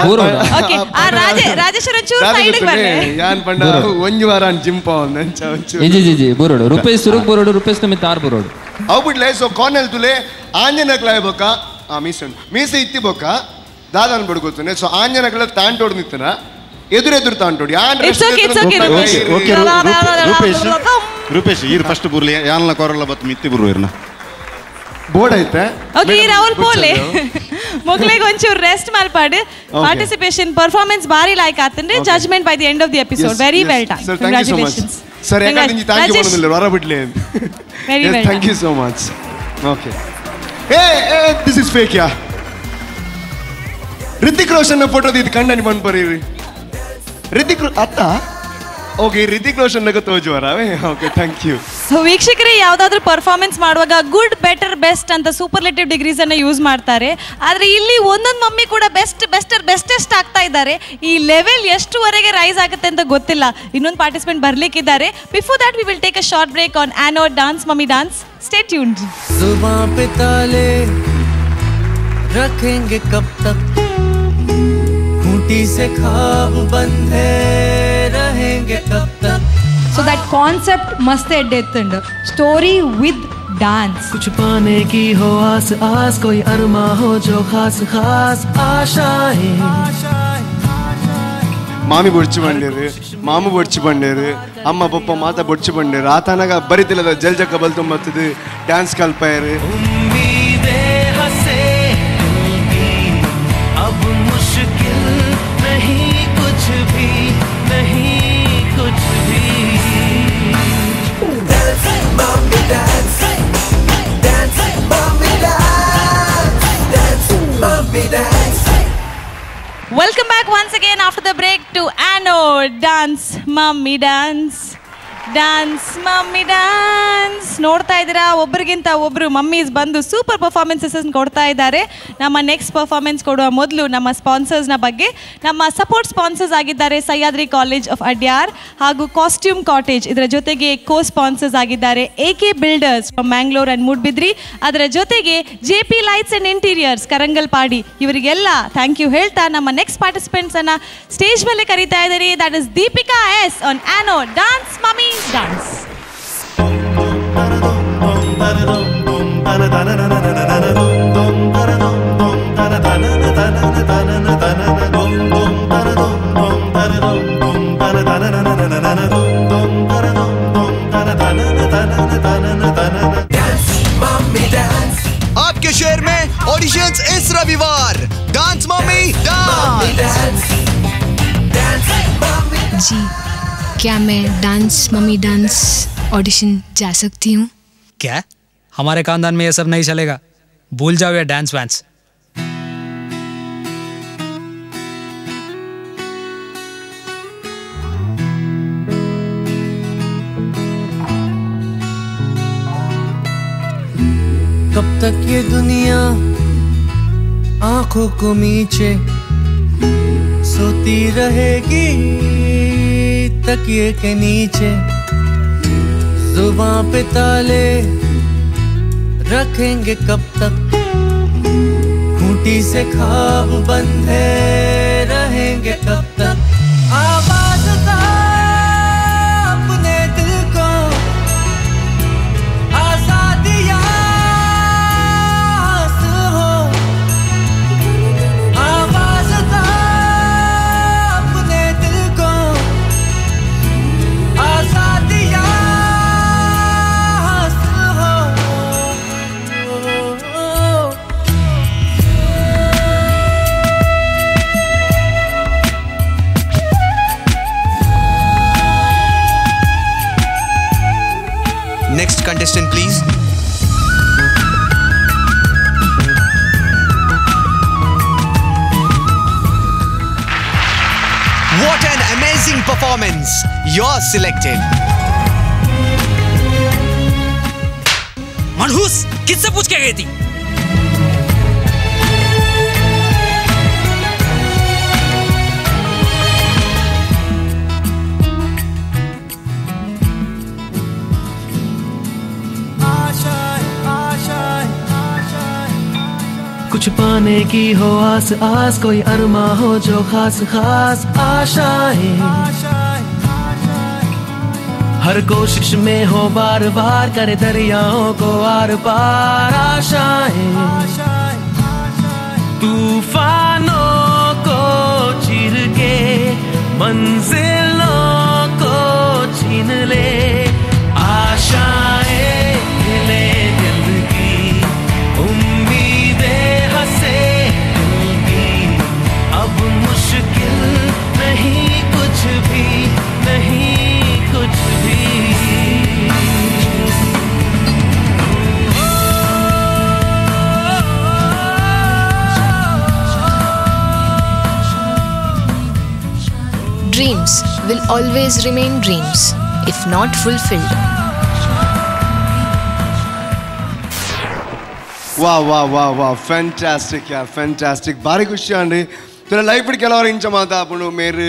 [SPEAKER 4] ಓಕೆ ಆ ರಾಜೇಶ್ವರ ಚೂರು ಸೈಡ್ ಗೆ ಬರ್ಲೆ.
[SPEAKER 5] ಯಾನ್ ಪಂಡ ಒಂಜಿ ವಾರ ಜಿಮ್ ಪಾವನ್ ಅಂಚ ಒಂಚೂರು.
[SPEAKER 6] ಜಿ ಜಿ ಜಿ ಬೂರೋಡು ರೂಪೇಶ್ ಸುರುಕ್ ಬೂರೋಡು, ರೂಪೇಶ್ ನಮಿ ತಾರ್ ಬೂರೋಡು.
[SPEAKER 5] ಅವು ಬಿಡ್ಲೆ. ಸೊ ಕಾರ್ನಲ್ ತುಲೆ ಆಂಜನಕ್ಲಾಯ ಬೊಕ್ಕ ಆ ಮೀಸೆ ಮೀಸೆ ಇತ್ತಿ ಬೊಕ್ಕ ದಾದಾನ್ ಬಡ್ಕೋತಾನೆ. ಸೊ ಆಂಜನಕ್ಲ ತಾಂಟೋಡ್ ನಿತ್ತನ ಎದುರೆದುರು ತಾಂಟೋಡಿ.
[SPEAKER 11] ರೂಪೇಶ್ ರೂಪೇಶ್ ಈರ್ ಫಸ್ಟ್ ಬುರ್ಲಿ ಯಾನ್ಲ ಕೊರಲ ಬತ್ ಮಿತ್ತಿ ಬುರು ಇರ್ನ
[SPEAKER 5] ಬೋರ್ಡ್ ಐತೆ.
[SPEAKER 4] ಓಕೆ ಈ ರಾಹುಲ್ ಪೋಲೆ ಮೊಗ್ಲೆಗ್ ಒಂಚೂರು ರೆಸ್ಟ್ ಮಲ್ಪಾಡು. ಪಾರ್ಟಿಸಿಪೇಷನ್ ಪರ್ಫಾರ್ಮೆನ್ಸ್ ಬಾರಿ ಲೈಕ್ ಆತಂದ್ರೆ judgement by the end of the episode. Very well done, congratulations
[SPEAKER 5] sir. ಯಾಕಂದ್ರೆ thank you ಮಾಡೋದಿಲ್ಲ ಹೊರ ಬಿಡ್ಲಿ.
[SPEAKER 4] Very well,
[SPEAKER 5] thank you so much. Okay hey hey this is fake yeah. Hrithik Roshan photo ಇದು ಕಂಡನಿ ಬಂದ್ಬರೀರಿ. ರಿತಿಕ್ ಅತ್ತ okay Ritik Roshan ನಗ ತೋಜುವರಾವೆ. Okay thank you.
[SPEAKER 4] So ವೀಕ್ಷಕರೇ, ಯಾವುದಾದ್ರೂ ಪರ್ಫಾರ್ಮೆನ್ಸ್ ಮಾಡುವಾಗ ಗುಡ್ ಬೆಟರ್ ಬೆಸ್ಟ್ ಅಂತ ಸೂಪರ್ಲೇಟಿವ್ ಡಿಗ್ರೀಸ್ ಅನ್ನು ಯೂಸ್ ಮಾಡ್ತಾರೆ. ಆದರೆ ಇಲ್ಲಿ ಒಂದೊಂದು ಮಮ್ಮಿ ಕೂಡ ಬೆಸ್ಟ್ ಬೆಸ್ಟರ್ ಬೆಸ್ಟೆಸ್ಟ್ ಆಗ್ತಾ ಇದ್ದಾರೆ. ಈ ಲೆವೆಲ್ ಎಷ್ಟುವರೆಗೆ ರೈಸ್ ಆಗುತ್ತೆ ಅಂತ ಗೊತ್ತಿಲ್ಲ. ಇನ್ನೊಂದು participant ಬರ್ಲಿಕ್ಕಿದ್ದಾರೆ. Before that we will take a short break on Anno dance mummy dance. Stay tuned.
[SPEAKER 7] जुबां पे ताले रखेंगे कब तक, खूंटी से ख्वाब बंधे रहेंगे कब तक.
[SPEAKER 12] ಸೊ that concept ಮಸ್ತ್ ಎಡ್ಡೆ ಇತ್ತುಂಡು, ಸ್ಟೋರಿ ವಿತ್ ಡಾನ್ಸ್.
[SPEAKER 7] कुछ पाने की हो आस आस, कोई अरमा हो जो खास खास आशाएं.
[SPEAKER 5] ಮಾಮಿ ಬೊಡ್ಚಿ ಬಂಡೇರು, ಮಾಮು ಬೊಡ್ಚಿ ಬಂಡೇರು, ಅಮ್ಮ ಪಪ್ಪ ಮಾತ ಬೊಡ್ಚಿ ಬಂಡೇರು. ಆತನಾಗ ಬರಿತಿಲ್ಲದ ಜಲ್ ಜಕ್ಕ ಬಲ್ ತುಂಬತ್ತದು ಡ್ಯಾನ್ಸ್ ಕಲ್ಪಾಯರು.
[SPEAKER 7] अब मुश्किल नहीं कुछ भी, नहीं कुछ भी.
[SPEAKER 3] Dance mummy dance, dance mummy dance, dance mummy dance.
[SPEAKER 4] Welcome back once again after the break to Anno dance mummy dance, dance mummy dance. ನೋಡ್ತಾ ಇದ್ದೀರಾ, ಒಬ್ರಿಗಿಂತ ಒಬ್ಬರು ಮಮ್ಮೀಸ್ ಬಂದು ಸೂಪರ್ ಪರ್ಫಾರ್ಮೆನ್ಸಸ್ ಕೊಡ್ತಾ ಇದ್ದಾರೆ. ನಮ್ಮ ನೆಕ್ಸ್ಟ್ ಪರ್ಫಾರ್ಮೆನ್ಸ್ ಕೊಡುವ ಮೊದಲು ನಮ್ಮ ಸ್ಪಾನ್ಸರ್ಸ್ನ ಬಗ್ಗೆ. ನಮ್ಮ ಸಪೋರ್ಟ್ ಸ್ಪಾನ್ಸರ್ಸ್ ಆಗಿದ್ದಾರೆ ಸಹ್ಯಾದ್ರಿ ಕಾಲೇಜ್ ಆಫ್ ಅಡ್ಯಾರ್ ಹಾಗೂ ಕಾಸ್ಟ್ಯೂಮ್ ಕಾಟೇಜ್. ಇದರ ಜೊತೆಗೆ ಕೋ ಸ್ಪಾನ್ಸರ್ಸ್ ಆಗಿದ್ದಾರೆ A K builders from Mangalore and Moodbidri. ಅದರ ಜೊತೆಗೆ J P lights and interiors Karangalpady. ಇವರಿಗೆಲ್ಲ thank you ಹೇಳ್ತಾ ನಮ್ಮ ನೆಕ್ಸ್ಟ್ ಪಾರ್ಟಿಸಿಪೆಂಟ್ಸನ್ನು ಸ್ಟೇಜ್ ಮೇಲೆ ಕರೀತಾ ಇದ್ದಾರೆ. That is Deepika S on Anno dance mummy dance.
[SPEAKER 3] Dance mummy dance.
[SPEAKER 16] आपके शहर में ऑडिशंस इस रविवार. Dance mummy dance.
[SPEAKER 17] जी क्या मैं डांस मम्मी डांस ऑडिशन जा सकती हूँ?
[SPEAKER 18] क्या हमारे खानदान में ये सब नहीं चलेगा, भूल जाओ ये डांस वांस.
[SPEAKER 7] कब तक ये दुनिया आंखों को मीचे सोती रहेगी तकिए के नीचे, जुबां पे ताले रखेंगे कब तक, खूंटी से ख्वाब बंधे रहेंगे कब तक. आवाज का अपने दिल को आजादियां हो, आवाज का अपने दिल को आजादियां हो.
[SPEAKER 16] What an amazing performance. You're selected.
[SPEAKER 18] मनहूस, किससे पूछ के गई थी?
[SPEAKER 7] कुछ पाने की हो आस आस, कोई अरमा हो जो खास खास आशाएं, हर कोशिश में हो बार बार, करे दरियाओं को are पार आशाएं, तूफानों को चीर के मंजिलों को छीन ले, आशाएं खिले दिल की, उम्मीदें हंसे दिल की, अब मुश्किल नहीं कुछ भी, नहीं कुछ भी।
[SPEAKER 17] Dreams will always remain dreams if not fulfilled.
[SPEAKER 5] ವಾಹ್ ವಾಹ್ ವಾಹ್ ವಾಹ್, ಫ್ಯಾಂಟಾಸ್ಟಿಕ್ ಯಾರ್, ಫ್ಯಾಂಟಾಸ್ಟಿಕ್. ಭಾರಿ ಖುಷಿ ಅಂడి. ತುಲ ಲೈಫ್ ಕೆಲವರು ಇಂಚ ಮಾತಾಪುಂಡು, ಮೇರು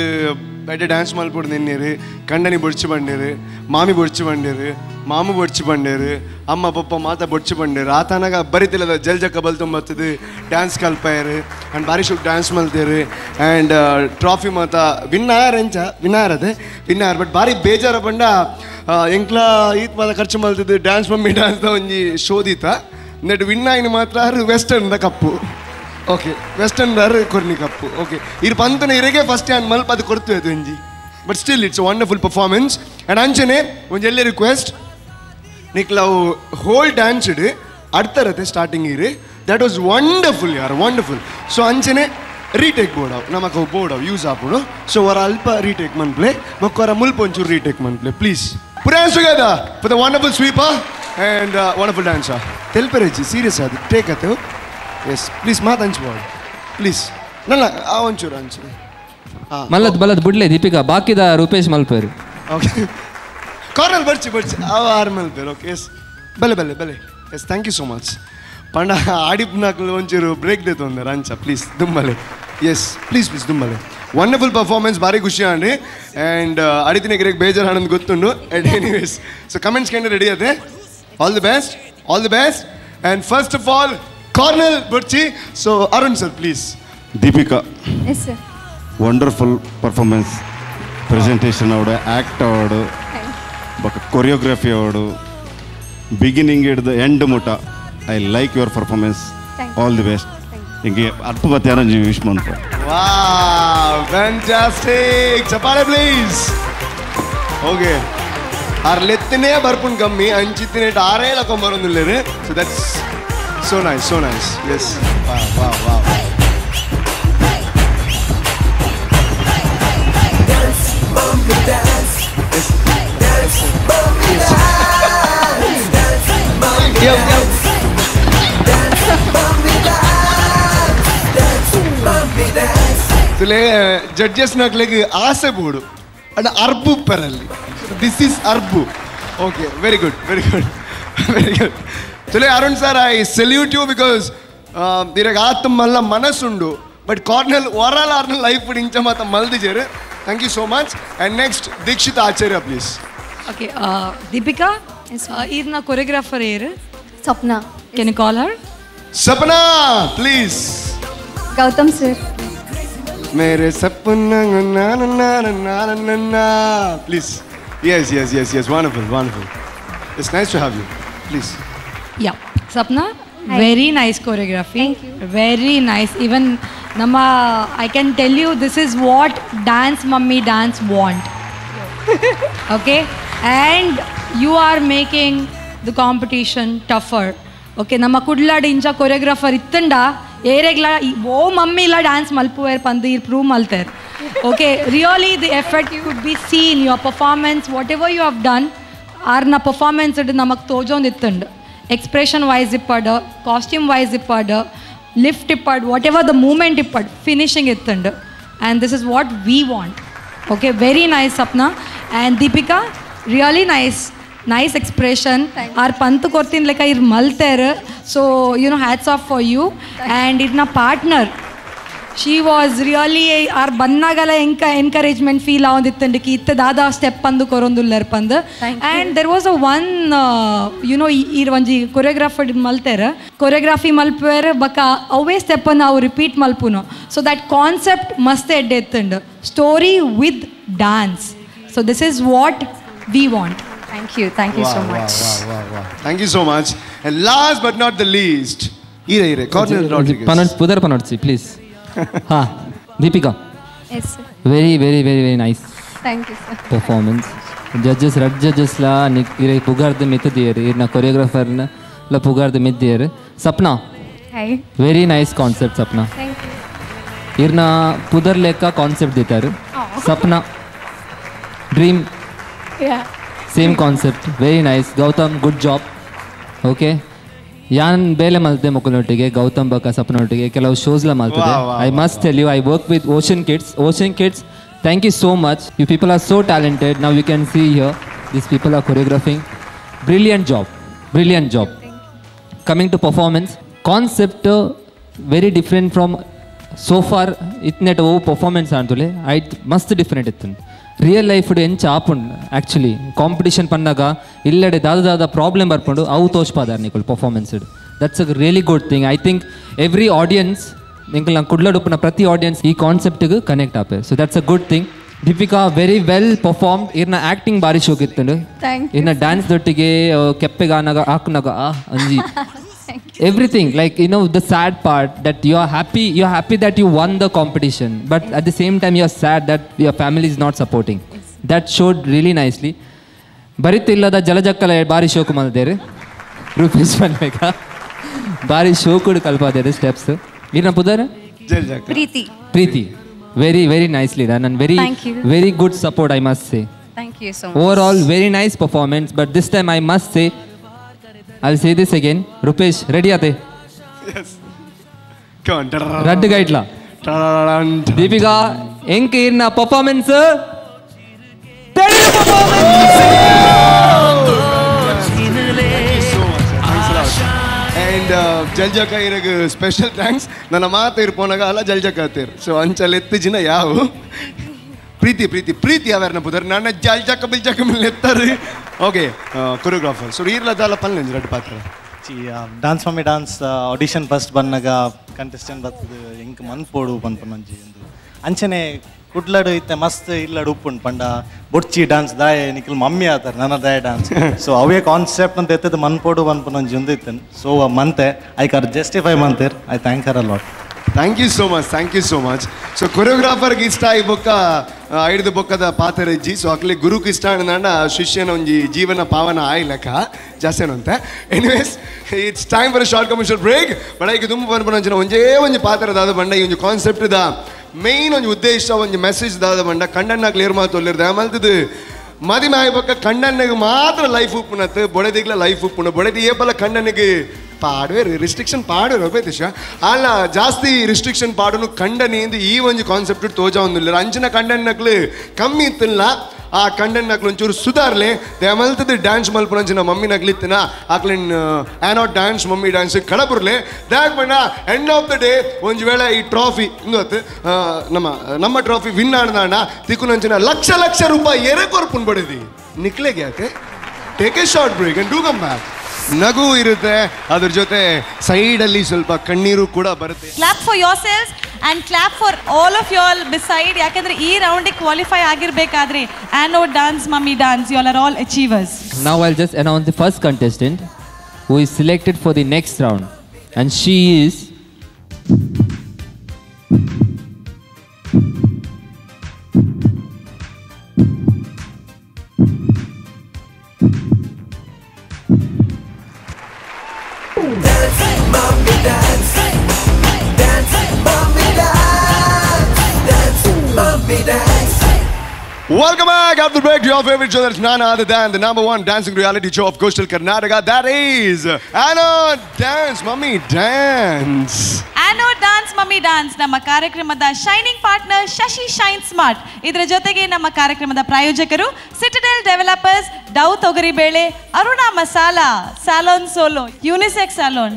[SPEAKER 5] ಬೆಡ್ಡೆ ಡ್ಯಾನ್ಸ್ ಮಲ್ಪುಡು ನಿನ್ನೇರು, ಕಂಡನಿ ಬೊಡ್ಚು ಬಂಡೇರು, ಮಾಮಿ ಬೊಡ್ಚು ಬಂಡೇರು, ಮಾಮು ಬೊಡ್ಚು ಬಂಡೇರು, ಅಮ್ಮ ಪಪ್ಪ ಮಾತ ಬೊಡ್ಚು ಬಂಡೇರು. ಆತನಾಗ ಬರಿತಿಲ್ಲದ ಜಲ್ ಜಕ್ಕ ಬಲ್ ತುಂಬತ್ತದು ಡ್ಯಾನ್ಸ್ ಕಲ್ಪಾಯರು ಆ್ಯಂಡ್ ಭಾರಿ ಶುಕ್ ಡ್ಯಾನ್ಸ್ ಮಲ್ತೇರು ಆ್ಯಂಡ್ ಟ್ರಾಫಿ ಮಾತ ವಿನ್ ಆಯರ್ ಎಂಚ ವಿನ್ ಆಯರದೆ ವಿನ್ ಆಯರ್. ಬಟ್ ಭಾರಿ ಬೇಜಾರ ಪಂಡ ಎಂಕ್ಲ ಈತ್ ಮಾತ ಖರ್ಚು ಮಲ್ತದ್ದು ಡ್ಯಾನ್ಸ್ ಮಮ್ಮಿ ಡ್ಯಾನ್ಸ್ದ ಒಂಜಿ ಶೋದಿತ ನೆಟ್ ವಿನ್ ಆಯ್ನ ಮಾತ್ರ ವೆಸ್ಟರ್ನ್ದ ಕಪ್ಪು. ಓಕೆ, ವೆಸ್ಟರ್ನ್ ದಾರು ಕೊರ್ನಿ ಕಪ್ಪು. ಓಕೆ, ಇರು ಪಂತನ ಇರೆಗೆ ಫಸ್ಟ್ ಹ್ಯಾಂಡ್ ಮಲ್ಪ ಅದು ಕೊಡ್ತು ಅದು ಒಂಜಿ. But still it's wonderful performance. And ಅಂಚನೆ ಒಂಜಿ ಎಲ್ಲೇ ರಿಕ್ವೆಸ್ಟ್, ನಿಕ್ಲವು ಹೋಲ್ ಡ್ಯಾನ್ಸ್ ಇಡು ಅಡ್ತರತೆ ಸ್ಟಾರ್ಟಿಂಗ್ ಇರು, that was wonderful ಯಾರ್, ವಂಡರ್ಫುಲ್. ಸೊ ಅಂಚನೆ ರೀಟೇಕ್ ಬೋರ್ಡ್ ನಮಕ್ ಬೋರ್ಡ್ ಯೂಸ್ ಆಪುಡು. ಸೊ ವರ ಅಲ್ಪ ರೀಟೇಕ್ ಮನ್ಪ್ಲೆ, ಬೊಕ್ಕ ಮುಲ್ಪ ಒಂಚೂರು ರೀಟೇಕ್ ಮನ್ಪ್ಲೆ ಪ್ಲೀಸ್. ಪುರಾನ್ಸ್ together for the wonderful sweeper and wonderful dancer. ತೆಲ್ಪೆರೆಜಿ serious ಅದು ಟೇಕ್ ಆತು. ಎಸ್ ಪ್ಲೀಸ್ ಮಾತು ಹಂಚ್ಬೋದು ಪ್ಲೀಸ್. ನಲ್ಲ ಆ ಒಂಚೂರು ಹಂಚು
[SPEAKER 6] ಮಲ್ಲದ್ ಬಲ್ಲದ್ ಬುಡ್ಲೆ ದೀಪಿಕಾ, ಬಾಕಿದ ರೂಪೇಶ್ ಮಲ್ಪೇರು.
[SPEAKER 5] ಓಕೆ, ಕಾರ್ನರ್ ಬರ್ಚಿ ಬರ್ಚಿ ಅವ ಆರು ಮಲ್ಪೇರು. ಓಕೆ ಎಸ್, ಬಲೆ ಬಲೆ ಬಲೆ. Yes, thank you so much. ಪಂಡ ಆಡಿಪ್ನಾಕ್ಲು ಒಂಚೂರು ಬ್ರೇಕ್ ದೇತು ಒಂದರ ಅಂಚ ಪ್ಲೀಸ್ ದುಮ್ಮಲೆ. Yes please please ದುಮ್ಮಲೆ. Wonderful performance, ಭಾರಿ ಖುಷಿ ಅಂಡಿ. ಆ್ಯಂಡ್ ಅಡಿತಿನ ಗಿರಕ್ಕೆ ಬೇಜಾರು ಆನಂದ್ ಗೊತ್ತುಂಡು. And anyways so comments ಕಂಡು ರೆಡಿ ಅದೇ. All the best, all the best. And first of all Cornell ಬುರ್ಚಿ. So Arun sir please.
[SPEAKER 11] Deepika,
[SPEAKER 14] yes sir.
[SPEAKER 11] Wonderful performance, presentation ಅವಡು, act ಅವಡು, ಬೊಕ್ಕ ಕೊರಿಯೋಗ್ರಫಿ ಅವಡು, ಬಿಗಿನಿಂಗ್ ಹಿಡ್ದು ಎಂಡ್ ಮುಟ. I like your performance. All the best. ಹಿಂಗೆ ಅರ್ಪ ಬತ್ತಾರಂಜಿ wish ಮನ್ಪ.
[SPEAKER 5] Wow, fantastic. ಚಪಾಳೆ ಪ್ಲೀಸ್. ಓಕೆ, ಆರ್ ಲೆತ್ತನೇ ಬರ್ಪುನ್ ಕಮ್ಮಿ ಅಂಚಿತ್ತಿನ ಆರೇ ಲಕೊಂಬರೊಂದುಲ್ಲೇರು. So that's so nice, so nice. Yes, wow wow wow.
[SPEAKER 3] Dance mummy dance, dance mummy dance, dance mummy dance, dance mummy dance, dance mummy dance.
[SPEAKER 5] ತುಲೆ judges ನಕ್ಲೆಗ್ ಆಸೆ ಬೋಡು ಅಂಡ್ ಅರ್ಬು ಪೆರಲ್ಲಿ. This is ಅರ್ಬು. Okay, very good, very good, very good. ತುಲೆ Arun sir, I salute you because ಇರಗ ಆತ್ಮಲ್ಲ ಮನಸ್ಸುಂಡು. But Cornell ವರಲ್ ಆರ್ನ life ಇಂಚ ಮಾತ ಮಲ್ದಿಜೇರು. Thank you so much. And next Dikshita Acharya please.
[SPEAKER 12] Okay, Deepika, ಈರ್ನ choreographer ಏರು?
[SPEAKER 14] Sapna.
[SPEAKER 12] Can you call her?
[SPEAKER 5] Sapna please.
[SPEAKER 14] Gautam sir.
[SPEAKER 5] ಮೇರೆ ಸಪ್ನ ನಾ ನಾ ನಾ ನಾ ನಾ please. Yes yes yes yes, wonderful wonderful. It's nice to have you please.
[SPEAKER 12] Yeah Sapna, very nice choreography, very nice. Even ನಮ್ಮ I can tell you this is what dance mummy dance want. Okay, and you are making the competition tougher. Okay, ನಮ್ಮ ಕುಡ್ಲಾಡ್ ಇಂಚ choreographer ಇತ್ತಂಡ ಏರೆಗ್ಲ ಓ mummy ಇಲ್ಲ dance ಮಲ್ಪುವೇರ್ ಪಂದು ಇರ್ prove ಮಲ್ತೇರ್. Okay, really the effort could be seen, your performance whatever you have done. ಆರ್ನ performance ನಮಗೆ ತೋಜೊಂದು ಇತ್ತಂಡು. Expression wise ಇಪ್ಪಡ್, costume wise ಇಪ್ಪಡ್, ಲಿಫ್ಟ್ ಇಪ್ಪಡ್, what ever the moment ಇಪ್ಪಡ್, finishing ಇತ್ತಂಡು. And this is what we want. Okay, very nice Sapna. And Deepika, really nice, nice expression. Are ಪಂತ್ ಕೊರ್ತಿನ್ ಲೆಕ್ಕ ಇರ್ ಮಲ್ತೇರ್. So you know, hats off for you. And ಇರ್ನ partner, she was really are ಬನ್ನಾಗಲ ಎಂಕ encouragement feel ಆವೊಂದಿತ್ತಂಡಿకి ಇತ್ತ ದಾದಾ step ಪಂದು ಕೊರೊಂದುಲ್ಲೆರ್ ಪಂದ್. And there was a one you know ಈರ್ ಒಂಜಿ choreographer ಮಲ್ತೇರ್, choreography ಮಲ್ಪುವೆರ್ ಬಕ ಅವೇ ಸ್ಟೆಪ್ ಅವು ರಿಪೀಟ್ ಮಲ್ಪುನು. So that concept ಮಸ್ತ್ ಎಡ್ಡೆ ಇತ್ತಂಡು, story with dance. So this is what we want.
[SPEAKER 14] Thank you, thank you so much.
[SPEAKER 5] Thank you so much. And last but not the least, ಈರೆ ಈರೆ corner Rodrigues.
[SPEAKER 6] ಪನೋಡ್ಸ್ ಪುದರ್ ಪನೋಡ್ಸಿ please. Ha Deepika,
[SPEAKER 14] yes sir.
[SPEAKER 6] Very very very very nice.
[SPEAKER 14] Thank you sir.
[SPEAKER 6] Performance. Judges ರಡ್ ಜಡ್ಜಸ್ಲಾ ಇರೆ ಪುಗಾರ್ದ ಮಿತ್ತದಿಯರ್, ಇರ್ನ ಕೊರಿಯೋಗ್ರಾಫರ್ನ ಲ ಪುಗಾರ್ದ ಮಿದ್ದಿಯರ್. Sapna,
[SPEAKER 14] hi.
[SPEAKER 6] Very nice concept Sapna.
[SPEAKER 14] Thank you.
[SPEAKER 6] ಇರ್ನ ಪುದರ್ ಲೆಕ್ಕ concept ದಿತ್ತಾರು. Sapna dream same concept, very nice. Gautam, good job. Okay, ಯಾನ್ ಬೇಲೆ ಮಲ್ತೆ ಮೊಕ್ಕಲೊಟ್ಟಿಗೆ, ಗೌತಮ್ ಬಕ ಸಪ್ನೊಟ್ಟಿಗೆ ಕೆಲವು ಶೋಸ್ಲ ಮಲ್ತದೆ. I must tell you, I work with Ocean Kids. Ocean Kids, thank you so much. You people are so talented. Now you can see here, these people are choreographing. Brilliant job, brilliant job. Coming to performance, concept very different from so far. ಇತ್ನೆಟ್ oh performance ಅಂತುಲೆ ಐಟ್ ಮಸ್ತ್ different ಇತ್ತು. Real life ಎಂಚ ಆಪುಂಡು actually competition ಪನ್ನಾಗ ಇಲ್ಲಡೆ ದಾದ ದಾದ problem ಬರ್ಪುಂಡು, ಅವು ತೋಚ್ಪಾದಾರ್ ನಿಕುಲ್ performance. That's a really good thing. I think every audience, ನಿಂಕಲ್ ನಂಗೆ ಕುಡ್ಲಡುಪ್ಪುನ ಪ್ರತಿ ಆಡಿಯನ್ಸ್ ಈ ಕಾನ್ಸೆಪ್ಟಿಗೆ ಕನೆಕ್ಟ್ ಆಪೆ. So that's a good thing. Deepika, very well performed. ಇರ್ನ ಆ್ಯಕ್ಟಿಂಗ್ ಭಾರಿ ಶೋಕಿತ್ತುಂಡು. ಇರ್ನ ಡ್ಯಾನ್ಸ್ ದೊಟ್ಟಿಗೆ ಕೆಪ್ಪೆಗಾನಾಗ ಹಾಕ್ನಾಗ ಆ ಅಂಜಿ everything, like you know the sad part that you are happy, you are happy that you won the competition, but at the same time you are sad that your family is not supporting. That showed really nicely. ಬರಿತಿಲ್ಲದ ಜಲಜಕ್ಕಲ ಬಾರಿ ಶೋಕು ಮಲ್ದೇರು ರೂಪೇಶ್ ಪನ್ಬೇಕ, ಬಾರಿ ಶೋಕುಡು ಕಲ್ಪಾದೇರು steps. ಇರ್ನ ಪುದರ್
[SPEAKER 14] Preethi.
[SPEAKER 6] Preethi, very very nicely done and very very good support, I must say.
[SPEAKER 14] Thank you so much.
[SPEAKER 6] Overall very nice performance, but this time I must say, I'll say this again, Rupesh, ready aate?
[SPEAKER 5] Yes. Come on.
[SPEAKER 6] Raddu gaitla. Deepika, enk irna performance Telugu performance.
[SPEAKER 5] Thank you so much. Thanks a lot. And Jaljaka irag special thanks. Nana maata irponaga ala Jaljaka atir. So anchal ettu jina yavu. Preethi Preethi Preethi avarna pudar nana Jaljaka biljaka millettar. Okay, choreographer. So ಈರ್ಲ ದಾಲ ಪಲ್ಲೆಂಜ್ ರಡ್ಡು ಪಾತ್ರ.
[SPEAKER 19] Dance mummy dance audition first ಬಂದಾಗ contestant ಬರ್ತದೆ ಎಂಕ್ ಮನ್ಪೋಡು ಪನ್ಪುನಂಜಿ ಎಂದು ಅಂಚನೆ ಕುಡ್ಲಡು ಇತ್ತೆ ಮಸ್ತ್ ಇಲ್ಲಡು ಉಪ್ಪುಂಡು ಪಂಡ ಬೊಡ್ಚಿ ಡಾನ್ಸ್ ದಾಯ ನಿಖಲ್ ಮಮ್ಮಿ ಆತಾರೆ ನನ್ನ ದಾಯ ಡಾನ್ಸ್. ಸೊ ಅವೇ ಕಾನ್ಸೆಪ್ಟ್ ಅಂತ ಎತ್ತದ ಮನ್ಪೋಡು ಪನ್ಪುನಂಜಿ ಒಂದು ಇತ್ತೇನೆ. ಸೊ ಮಂತೆ I car justify ಮಂತೇರ್. I thank her a lot.
[SPEAKER 5] Thank you so much, thank you so much. So ಕೊರಿಯೋಗ್ರಾಫರ್ಗೆ ಇಷ್ಟ ಈ ಬೊಕ್ಕ ಐಡ್ದು ಬೊಕ್ಕದ ಪಾತ್ರ ಇಜ್ಜಿ. ಸೊ ಅಕ್ಲೆ ಗುರುಗೆ ಇಷ್ಟ ಅಂಡ ಶಿಷ್ಯನ ಒಂಜಿ ಜೀವನ ಪಾವನ ಆಯ್ ಲೆಕ್ಕ ಜಾಸ್ತಿ ಅಂತೆ. Anyways, it's time for short commercial break. But ಈಗ ತುಂಬ ಪನ್ಪುನಂಚಿನ ಒಂಜೇ ಒಂಜಿ ಪಾತ್ರ ದಾದ ಬಂಡ ಈ ಒಂಜಿ ಕಾನ್ಸೆಪ್ಟ್ the main ಒಂಜಿ ಉದ್ದೇಶ ಒಂಜಿ ಮೆಸೇಜ್ ದಾದ ಬಂಡ ಕಂಡಣ್ಣ ಕ್ಲಿಯರ್ ಮಾತೊಲ್ಲಿರ್ದೆ ಮಲ್ತದು ಮದಿಮಾಯ ಬೊಕ್ಕ ಕಂಡಣ್ಣಗೆ ಮಾತ್ರ ಲೈಫ್ ಉಪ್ಪುನತ್ತು ಬೊಡೆದಿಗ್ಲ ಲೈಫ್ ಉಪ್ಪುನ ಬೊಡೆದಿ ಏಪಲ ಕಂಡನಿಗೆ ಪಾಡುವೆ ರಿಸ್ಟ್ರಿಕ್ಷನ್ ಪಾಡುವೆ ಒಬ್ಬ ಅಲ್ಲ ಜಾಸ್ತಿ ರಿಸ್ಟ್ರಿಕ್ಷನ್ ಪಾಡುನು ಕಂಡನಿಂದ ಈ ಒಂಜಿ ಕಾನ್ಸೆಪ್ಟ್ ತೋಜ ಒಂದಿಲ್ಲ ಅಂಚಿನ ಕಂಡಣ್ಣಕ್ಲು ಕಮ್ಮಿ ಇತ್ತಿಲ್ಲ. ಆ ಕಂಡಣ್ಣಕ್ಲು ಒಂಚೂರು ಸುಧಾರ್ಲೆ ದೇಮಲ್ತದ ಡ್ಯಾನ್ಸ್ ಮಲ್ಪುನಂಚಿನ ಮಮ್ಮಿ ನಗ್ಲಿತ್ತಿನ ಆಕ್ಲಿನ್ ಆನೋ dance mummy dance ಕಳಬುರ್ಲೆ ದ್ಯಾಕ್ ಬಣ್ಣ end of the day ಒಂಜಿ ವೇಳೆ ಈ ಟ್ರಾಫಿ ಗೊತ್ತು ನಮ್ಮ ನಮ್ಮ ಟ್ರಾಫಿ ವಿನ್ ಆಡ್ದಾಣ ತಿಕ್ಕುನಂಚಿನ ಲಕ್ಷ ಲಕ್ಷ ರೂಪಾಯಿ ಎರೆ ಕೊರ್ಪುನ್ ಬಡಿದಿ ನಿಕ್ಲೆಗೆ ಯಾಕೆ. Take a short break and do come back. ನಗು ಇರುತ್ತೆ, ಅದ್ರ ಜೊತೆ ಸೈಡಲ್ಲಿ ಸ್ವಲ್ಪ ಕಣ್ಣೀರು ಕೂಡ ಬರುತ್ತೆ.
[SPEAKER 4] Clap for yourselves and clap for all of you all beside. ಯಾಕಂದ್ರೆ ಈ ರೌಂಡಿಗೆ qualify ಆಗಿರಬೇಕಾದ್ರೆ ಆನೋ dance mummy dance, you all are all achievers.
[SPEAKER 6] Now I'll just announce the first contestant who is selected for the next round, and she is
[SPEAKER 3] Dance, mommy, dance. Dance, mommy, dance. Dance, mommy, dance.
[SPEAKER 5] Welcome back after the break to your favorite show. That's none other than the #1 dancing reality show of coastal Karnataka. That is Anna Dance Mummy Dance.
[SPEAKER 4] ಆನೋ dance mummy dance ನಮ್ಮ ಕಾರ್ಯಕ್ರಮದ shining partner Shashi shine smart. ಇದರ ಜೊತೆಗೆ ನಮ್ಮ ಕಾರ್ಯಕ್ರಮದ ಪ್ರಾಯೋಜಕರು Citadel developers, Dove ತೊಗರಿಬೇಳೆ, Aruna masala, salon solo, unisex salon.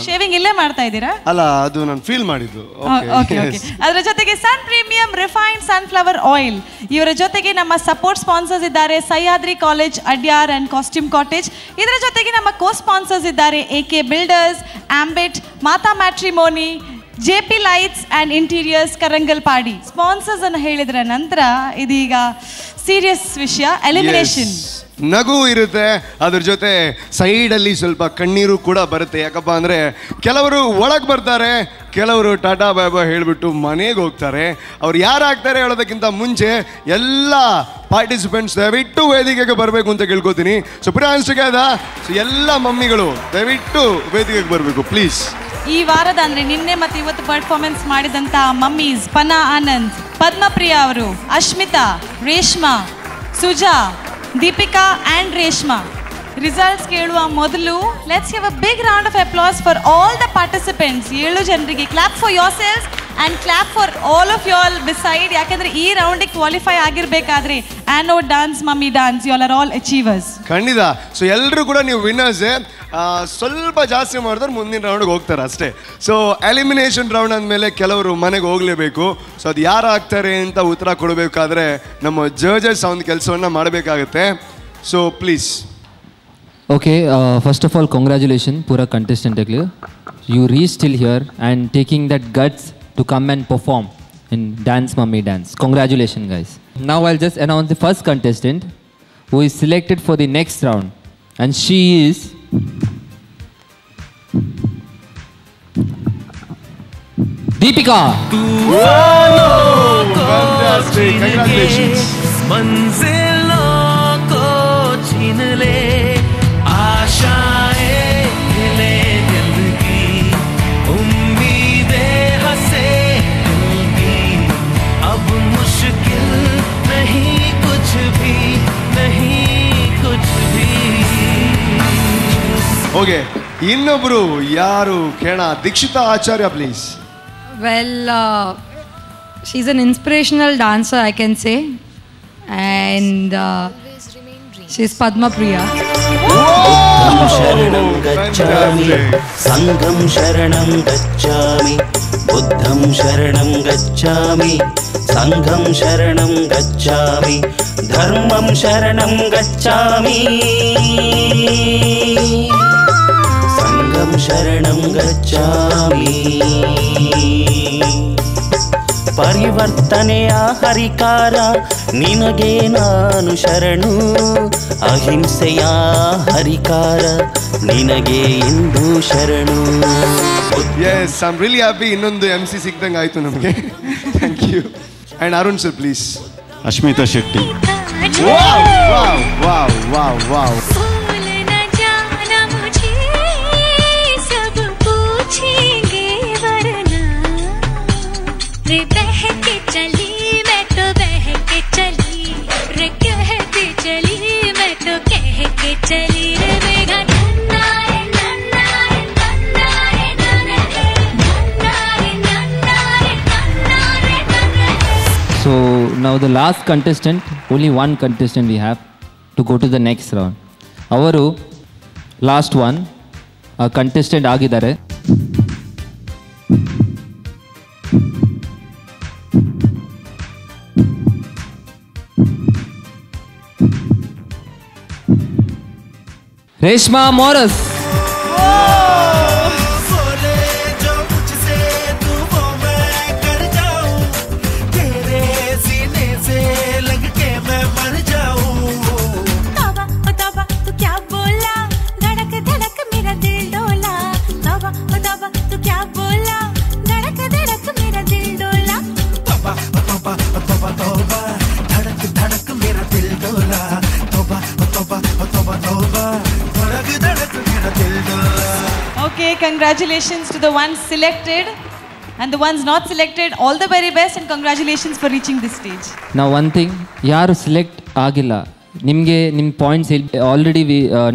[SPEAKER 4] Shaving ಇಲ್ಲೇ ಮಾಡ್ತಾ ಇದ್ದೀರಾ?
[SPEAKER 5] ಅಲ್ಲ, ಅದು ನಾನು ಫೀಲ್ ಮಾಡಿದ್ದು.
[SPEAKER 4] Okay okay. ಅದರ ಜೊತೆಗೆ Sun premium refined sunflower oil. ಇವರ ಜೊತೆಗೆ ನಮ್ಮ ಸಪೋರ್ಟ್ ಸ್ಪಾನ್ಸರ್ಸ್ ಇದ್ದಾರೆ Sahyadri college, Adyar and costume cottage. ಇದರ ಜೊತೆಗೆ ನಮ್ಮ ಕೋ ಸ್ಪಾನ್ಸರ್ಸ್ ಇದ್ದಾರೆ A K builders, Ambit, Mata matrimony, J P lights and interiors, Karangalpady. Sponsors ಅನ್ನು ಹೇಳಿದ್ರ ನಂತರ ಇದೀಗ ಸೀರಿಯಸ್ ವಿಷಯ, ಎಲಿಮಿನೇಷನ್.
[SPEAKER 5] ನಗು ಇರುತ್ತೆ, ಅದ್ರ ಜೊತೆ ಸೈಡಲ್ಲಿ ಸ್ವಲ್ಪ ಕಣ್ಣೀರು ಕೂಡ ಬರುತ್ತೆ. ಯಾಕಪ್ಪ ಅಂದರೆ ಕೆಲವರು ಒಳಗೆ ಬರ್ತಾರೆ, ಕೆಲವರು ಟಾಟಾ ಬಾಯ್ ಬಾಯ್ ಹೇಳಿಬಿಟ್ಟು ಮನೆಗೆ ಹೋಗ್ತಾರೆ. ಅವ್ರು ಯಾರಾಗ್ತಾರೆ ಹೇಳೋದಕ್ಕಿಂತ ಮುಂಚೆ ಎಲ್ಲ ಪಾರ್ಟಿಸಿಪೆಂಟ್ಸ್ ದಯವಿಟ್ಟು ವೇದಿಕೆಗೆ ಬರಬೇಕು ಅಂತ ಕೇಳ್ಕೊತೀನಿ. ಸೊ ಪುರಾನ್ಸ್ ಟುಗೆದರ್. ಸೊ ಎಲ್ಲ ಮಮ್ಮಿಗಳು ದಯವಿಟ್ಟು ವೇದಿಕೆಗೆ ಬರಬೇಕು ಪ್ಲೀಸ್.
[SPEAKER 4] ಈ ವಾರದ ಅಂದರೆ ನಿನ್ನೆ ಮತ್ತು ಇವತ್ತು ಪರ್ಫಾರ್ಮೆನ್ಸ್ ಮಾಡಿದಂಥ ಮಮ್ಮೀಸ್ ಪನಾ ಆನಂದ್, ಪದ್ಮಪ್ರಿಯಾ ಅವರು, ಅಶ್ಮಿತಾ, ರೇಷ್ಮಾ, ಸುಜಾ, ದೀಪಿಕಾ ಆ್ಯಂಡ್ ರೇಷ್ಮಾ. ರಿಸಲ್ಟ್ಸ್ ಕೇಳುವ ಮೊದಲು let's have a big round of applause for all the participants. 7 ಜನರಿಗೆ clap for yourselves and clap for all of you all beside. ಯಾಕಂದರೆ ಈ ರೌಂಡಿಗೆ qualify ಆಗಿರಬೇಕಾದ್ರೆ ಆನೋ dance mummy dance, you all are all achievers.
[SPEAKER 5] ಖಂಡಿತ. ಸೊ ಎಲ್ಲರೂ ಕೂಡ ನೀವು ವಿನ್ನರ್ಸೇ. ಸ್ವಲ್ಪ ಜಾಸ್ತಿ ಮಾಡಿದ್ರೆ ಮುಂದಿನ ರೌಂಡ್ಗೆ ಹೋಗ್ತಾರೆ ಅಷ್ಟೇ. So elimination round ಅಂದಮೇಲೆ ಕೆಲವರು ಮನೆಗೆ ಹೋಗಲೇಬೇಕು. ಸೊ ಅದು ಯಾರು ಆಗ್ತಾರೆ ಅಂತ ಉತ್ತರ ಕೊಡಬೇಕಾದ್ರೆ ನಮ್ಮ ಜಡ್ಜಸ್ ಒಂದು ಕೆಲಸವನ್ನು ಮಾಡಬೇಕಾಗುತ್ತೆ. So please.
[SPEAKER 6] Okay, first of all congratulation ಪೂರಾ ಕಂಟೆಸ್ಟೆಂಟ್ಗಳು. You reach till here and taking that guts to come and perform in Dance Mummy Dance. Congratulations guys. Now I'll just announce the first contestant who is selected for the next round, and she is Deepika.
[SPEAKER 5] Fantastic. Congratulations.
[SPEAKER 7] मंजिलों को छीन ले, आशाएं खिले दिल की, उम्मीदें हंसे दिल की, अब मुश्किल नहीं कुछ भी, नहीं कुछ भी.
[SPEAKER 5] ಓಕೆ, ಇನ್ನೊಬ್ರು ಯಾರು ಕೇಳ? Dikshita Acharya please.
[SPEAKER 12] Well, she's an inspirational dancer, I can say, and she's Padma Priya.
[SPEAKER 20] Buddham sharanam gacchami, Sangham sharanam gacchami, Buddham sharanam gacchami, Sangham sharanam gacchami, Dharmam sharanam gacchami, Sangham sharanam gacchami. ಪರಿವರ್ತನೆಯ ಹರಿಕಾರ ನಿನಗೆ ನಾನು ಶರಣು, ಅಹಿಂಸೆಯ ಹರಿಕಾರ ನಿನಗೆ ಇಂದು ಶರಣು.
[SPEAKER 5] Yes, I am really happy. ಇನ್ನೊಂದು ಎಂ ಸಿ ಸಿಕ್ದಂಗೆ ಆಯಿತು ನಮಗೆ. Thank you. And Arun sir please.
[SPEAKER 11] Ashmita Shetty.
[SPEAKER 5] Wow wow wow wow wow.
[SPEAKER 10] रे बह के चली मैं तो बह के चली, रे कह के चली मैं तो कह के चली, रे मेघा नन्ना रे नन्ना रे नन्ना रे नन्ना रे नन्ना रे नन्ना रे नन्ना.
[SPEAKER 6] So now the last contestant, only one contestant we have to go to the next round. ಅವರು last one contestant ಆಗಿದ್ದಾರೆ. Reshma Morris.
[SPEAKER 7] बोले जो मुझसे तू वो मैं कर जाऊं, तेरे सीने से लग के मैं मर जाऊं.
[SPEAKER 10] तौबा ओ तौबा तू क्या बोला, धड़क धड़क मेरा दिल डोला. तौबा ओ तौबा तू क्या बोला, धड़क धड़क मेरा दिल डोला.
[SPEAKER 7] तौबा ओ तौबा ओ तौबा तौबा, धड़क धड़क मेरा दिल डोला. तौबा ओ तौबा ओ तौबा तौबा, धड़क धड़क मेरा दिल डोला.
[SPEAKER 4] Okay, congratulations to the ones selected and the ones not selected. All the very best and congratulations for reaching this stage.
[SPEAKER 6] Now one thing, ಯಾರು ಸೆಲೆಕ್ಟ್ ಆಗಿಲ್ಲ ನಿಮಗೆ ನಿಮ್ಮ points already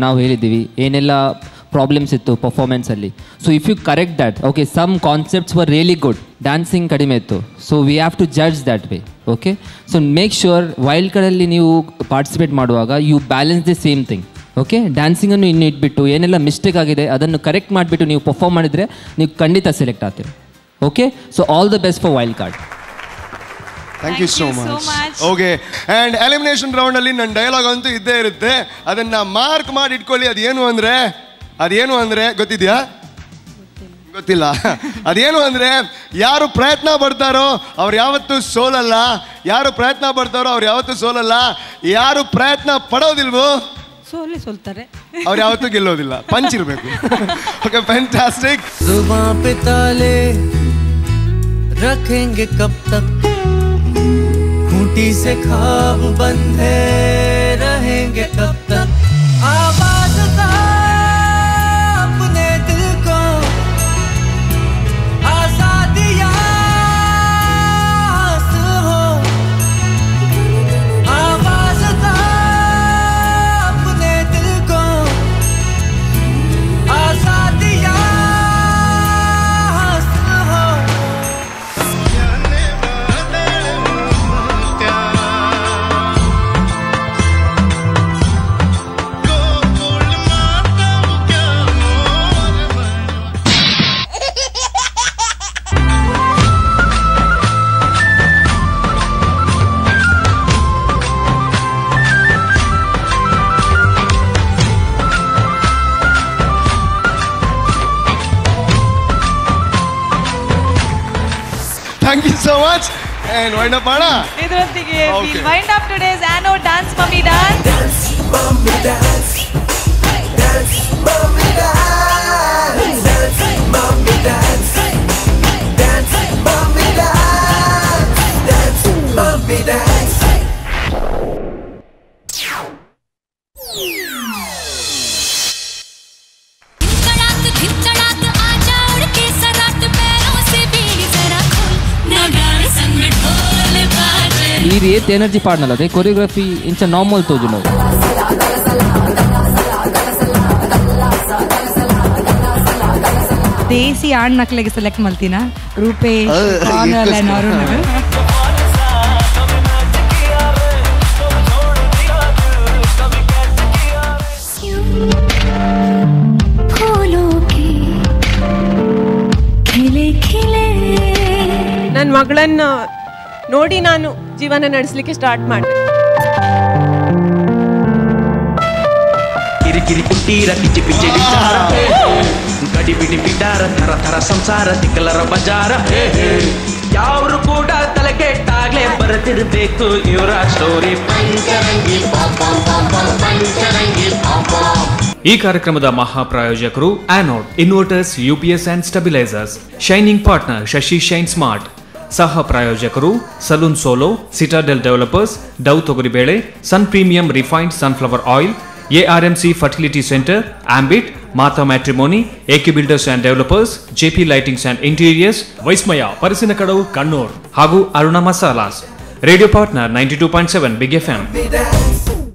[SPEAKER 6] ನಾವು ಹೇಳಿದ್ದೀವಿ, ಏನೆಲ್ಲ Problems ಇತ್ತು ಪರ್ಫಾರ್ಮೆನ್ಸಲ್ಲಿ. So if you correct that, okay, some concepts were really good, dancing ಕಡಿಮೆ ಇತ್ತು. So we have to judge that way. Okay, so make sure wild ಕಾರ್ಡಲ್ಲಿ ನೀವು participate ಮಾಡುವಾಗ you balance the same thing. Okay, ಡ್ಯಾನ್ಸಿಂಗನ್ನು ಇನ್ನು ಇಟ್ಬಿಟ್ಟು ಏನೆಲ್ಲ mistake ಆಗಿದೆ ಅದನ್ನು ಕರೆಕ್ಟ್ ಮಾಡಿಬಿಟ್ಟು ನೀವು ಪರ್ಫಾರ್ಮ್ ಮಾಡಿದರೆ ನೀವು ಖಂಡಿತ select ಆಗ್ತೀರಿ. Okay, so all the best for wild card.
[SPEAKER 5] Thank you so much. Okay, and elimination ರೌಂಡಲ್ಲಿ ನನ್ನ ಡೈಲಾಗ್ ಅಂತೂ ಇದ್ದೇ ಇರುತ್ತೆ, ಅದನ್ನು ಮಾರ್ಕ್ ಮಾಡಿ ಇಟ್ಕೊಳ್ಳಿ. ಅದೇನು ಅಂದರೆ ಗೊತ್ತಿದೆಯಾ? ಗೊತ್ತಿಲ್ಲ. ಅದೇನು ಅಂದರೆ, ಯಾರು ಪ್ರಯತ್ನ ಪಡ್ತಾರೋ ಅವ್ರು ಯಾವತ್ತೂ ಸೋಲಲ್ಲ, ಯಾರು ಪ್ರಯತ್ನ ಪಡ್ತಾರೋ ಅವ್ರು ಯಾವತ್ತೂ ಸೋಲಲ್ಲ, ಯಾರು ಪ್ರಯತ್ನ ಪಡೋದಿಲ್ವೋ
[SPEAKER 4] ಸೋಲೆ ಸೋಲ್ತಾರೆ,
[SPEAKER 5] ಅವ್ರು ಯಾವತ್ತೂ ಗೆಲ್ಲೋದಿಲ್ಲ. ಪಂಚ್ ಇರಬೇಕು. Okay, fantastic.
[SPEAKER 3] जुबां पे ताले रखेंगे कब तक, खूंटी से ख्वाब बंधे रहेंगे कब तक, आवाज का अपने दिल को आजादियां हो, आवाज का अपने दिल को आजादियां हो.
[SPEAKER 5] Thank you so much. And wind up ಮಾಡೋಣ.
[SPEAKER 4] ಇದರೊಂದಿಗೆ wind up today's Anode dance mummy dance.
[SPEAKER 3] Dance mummy dance, dance mummy dance, dance mummy dance, dance mummy dance, dance mummy dance.
[SPEAKER 6] ಈ ರೀತಿ ಎನರ್ಜಿ ಪಾಡ್ನಲ್ಲ, ಅದೇ ಕೊರಿಯೋಗ್ರಫಿ ಇಂಚ normal ತೋಜು ನಾವು.
[SPEAKER 12] ದೇಸಿ ಆಣ್ ನಕ್ಲೆಗೆ select ಮಲ್ತಿನ ರೂಪೇಶ್, ಕಾನಲ್ ಅಂಡ್ ಅರುಣ್.
[SPEAKER 13] ನನ್ನ ಮಗಳನ್ನ ನೋಡಿ ನಾನು ಜೀವನ ನಡೆಸಲಿಕ್ಕೆ ಸ್ಟಾರ್ಟ್ ಮಾಡಿದೆ.
[SPEAKER 21] ಕಿರಿಕಿರಿ ಕುಟೀರ ಕಿಚಿ ಪಿಚಿ ವಿಚಾರ, ಗಡಿಬಿಡಿ ಬಿಡಾರ ಥರ ಥರ ಸಂಸಾರ ತಿಕ್ಕಲರ ಬಜಾರ, ಯಾರು ಕೂಡ ತಲೆ ಕೆಟ್ಟಾಗ್ಲೇ ಬರೆದಿರ್ಬೇಕು ಇವರ ಸ್ಟೋರಿ. ಪಂಚರಂಗಿ ಪಂಚರಂಗಿ.
[SPEAKER 1] ಈ ಕಾರ್ಯಕ್ರಮದ ಮಹಾಪ್ರಾಯೋಜಕರು Anode inverters, UPS and stabilisers, shining partner Shashi shine smart, ಸಹ ಪ್ರಾಯೋಜಕರು salon solo, citadel developers, Dove ತೊಗರಿಬೇಳೆ, Sun premium refined sunflower oil, ARMC fertility centre, Ambit, Mata matrimony, AK builders and developers, JP lightings and interiors, Vismaya Parassinikkadavu Kannur ಹಾಗೂ Aruna masalas. Radio partner 92.7 big FM.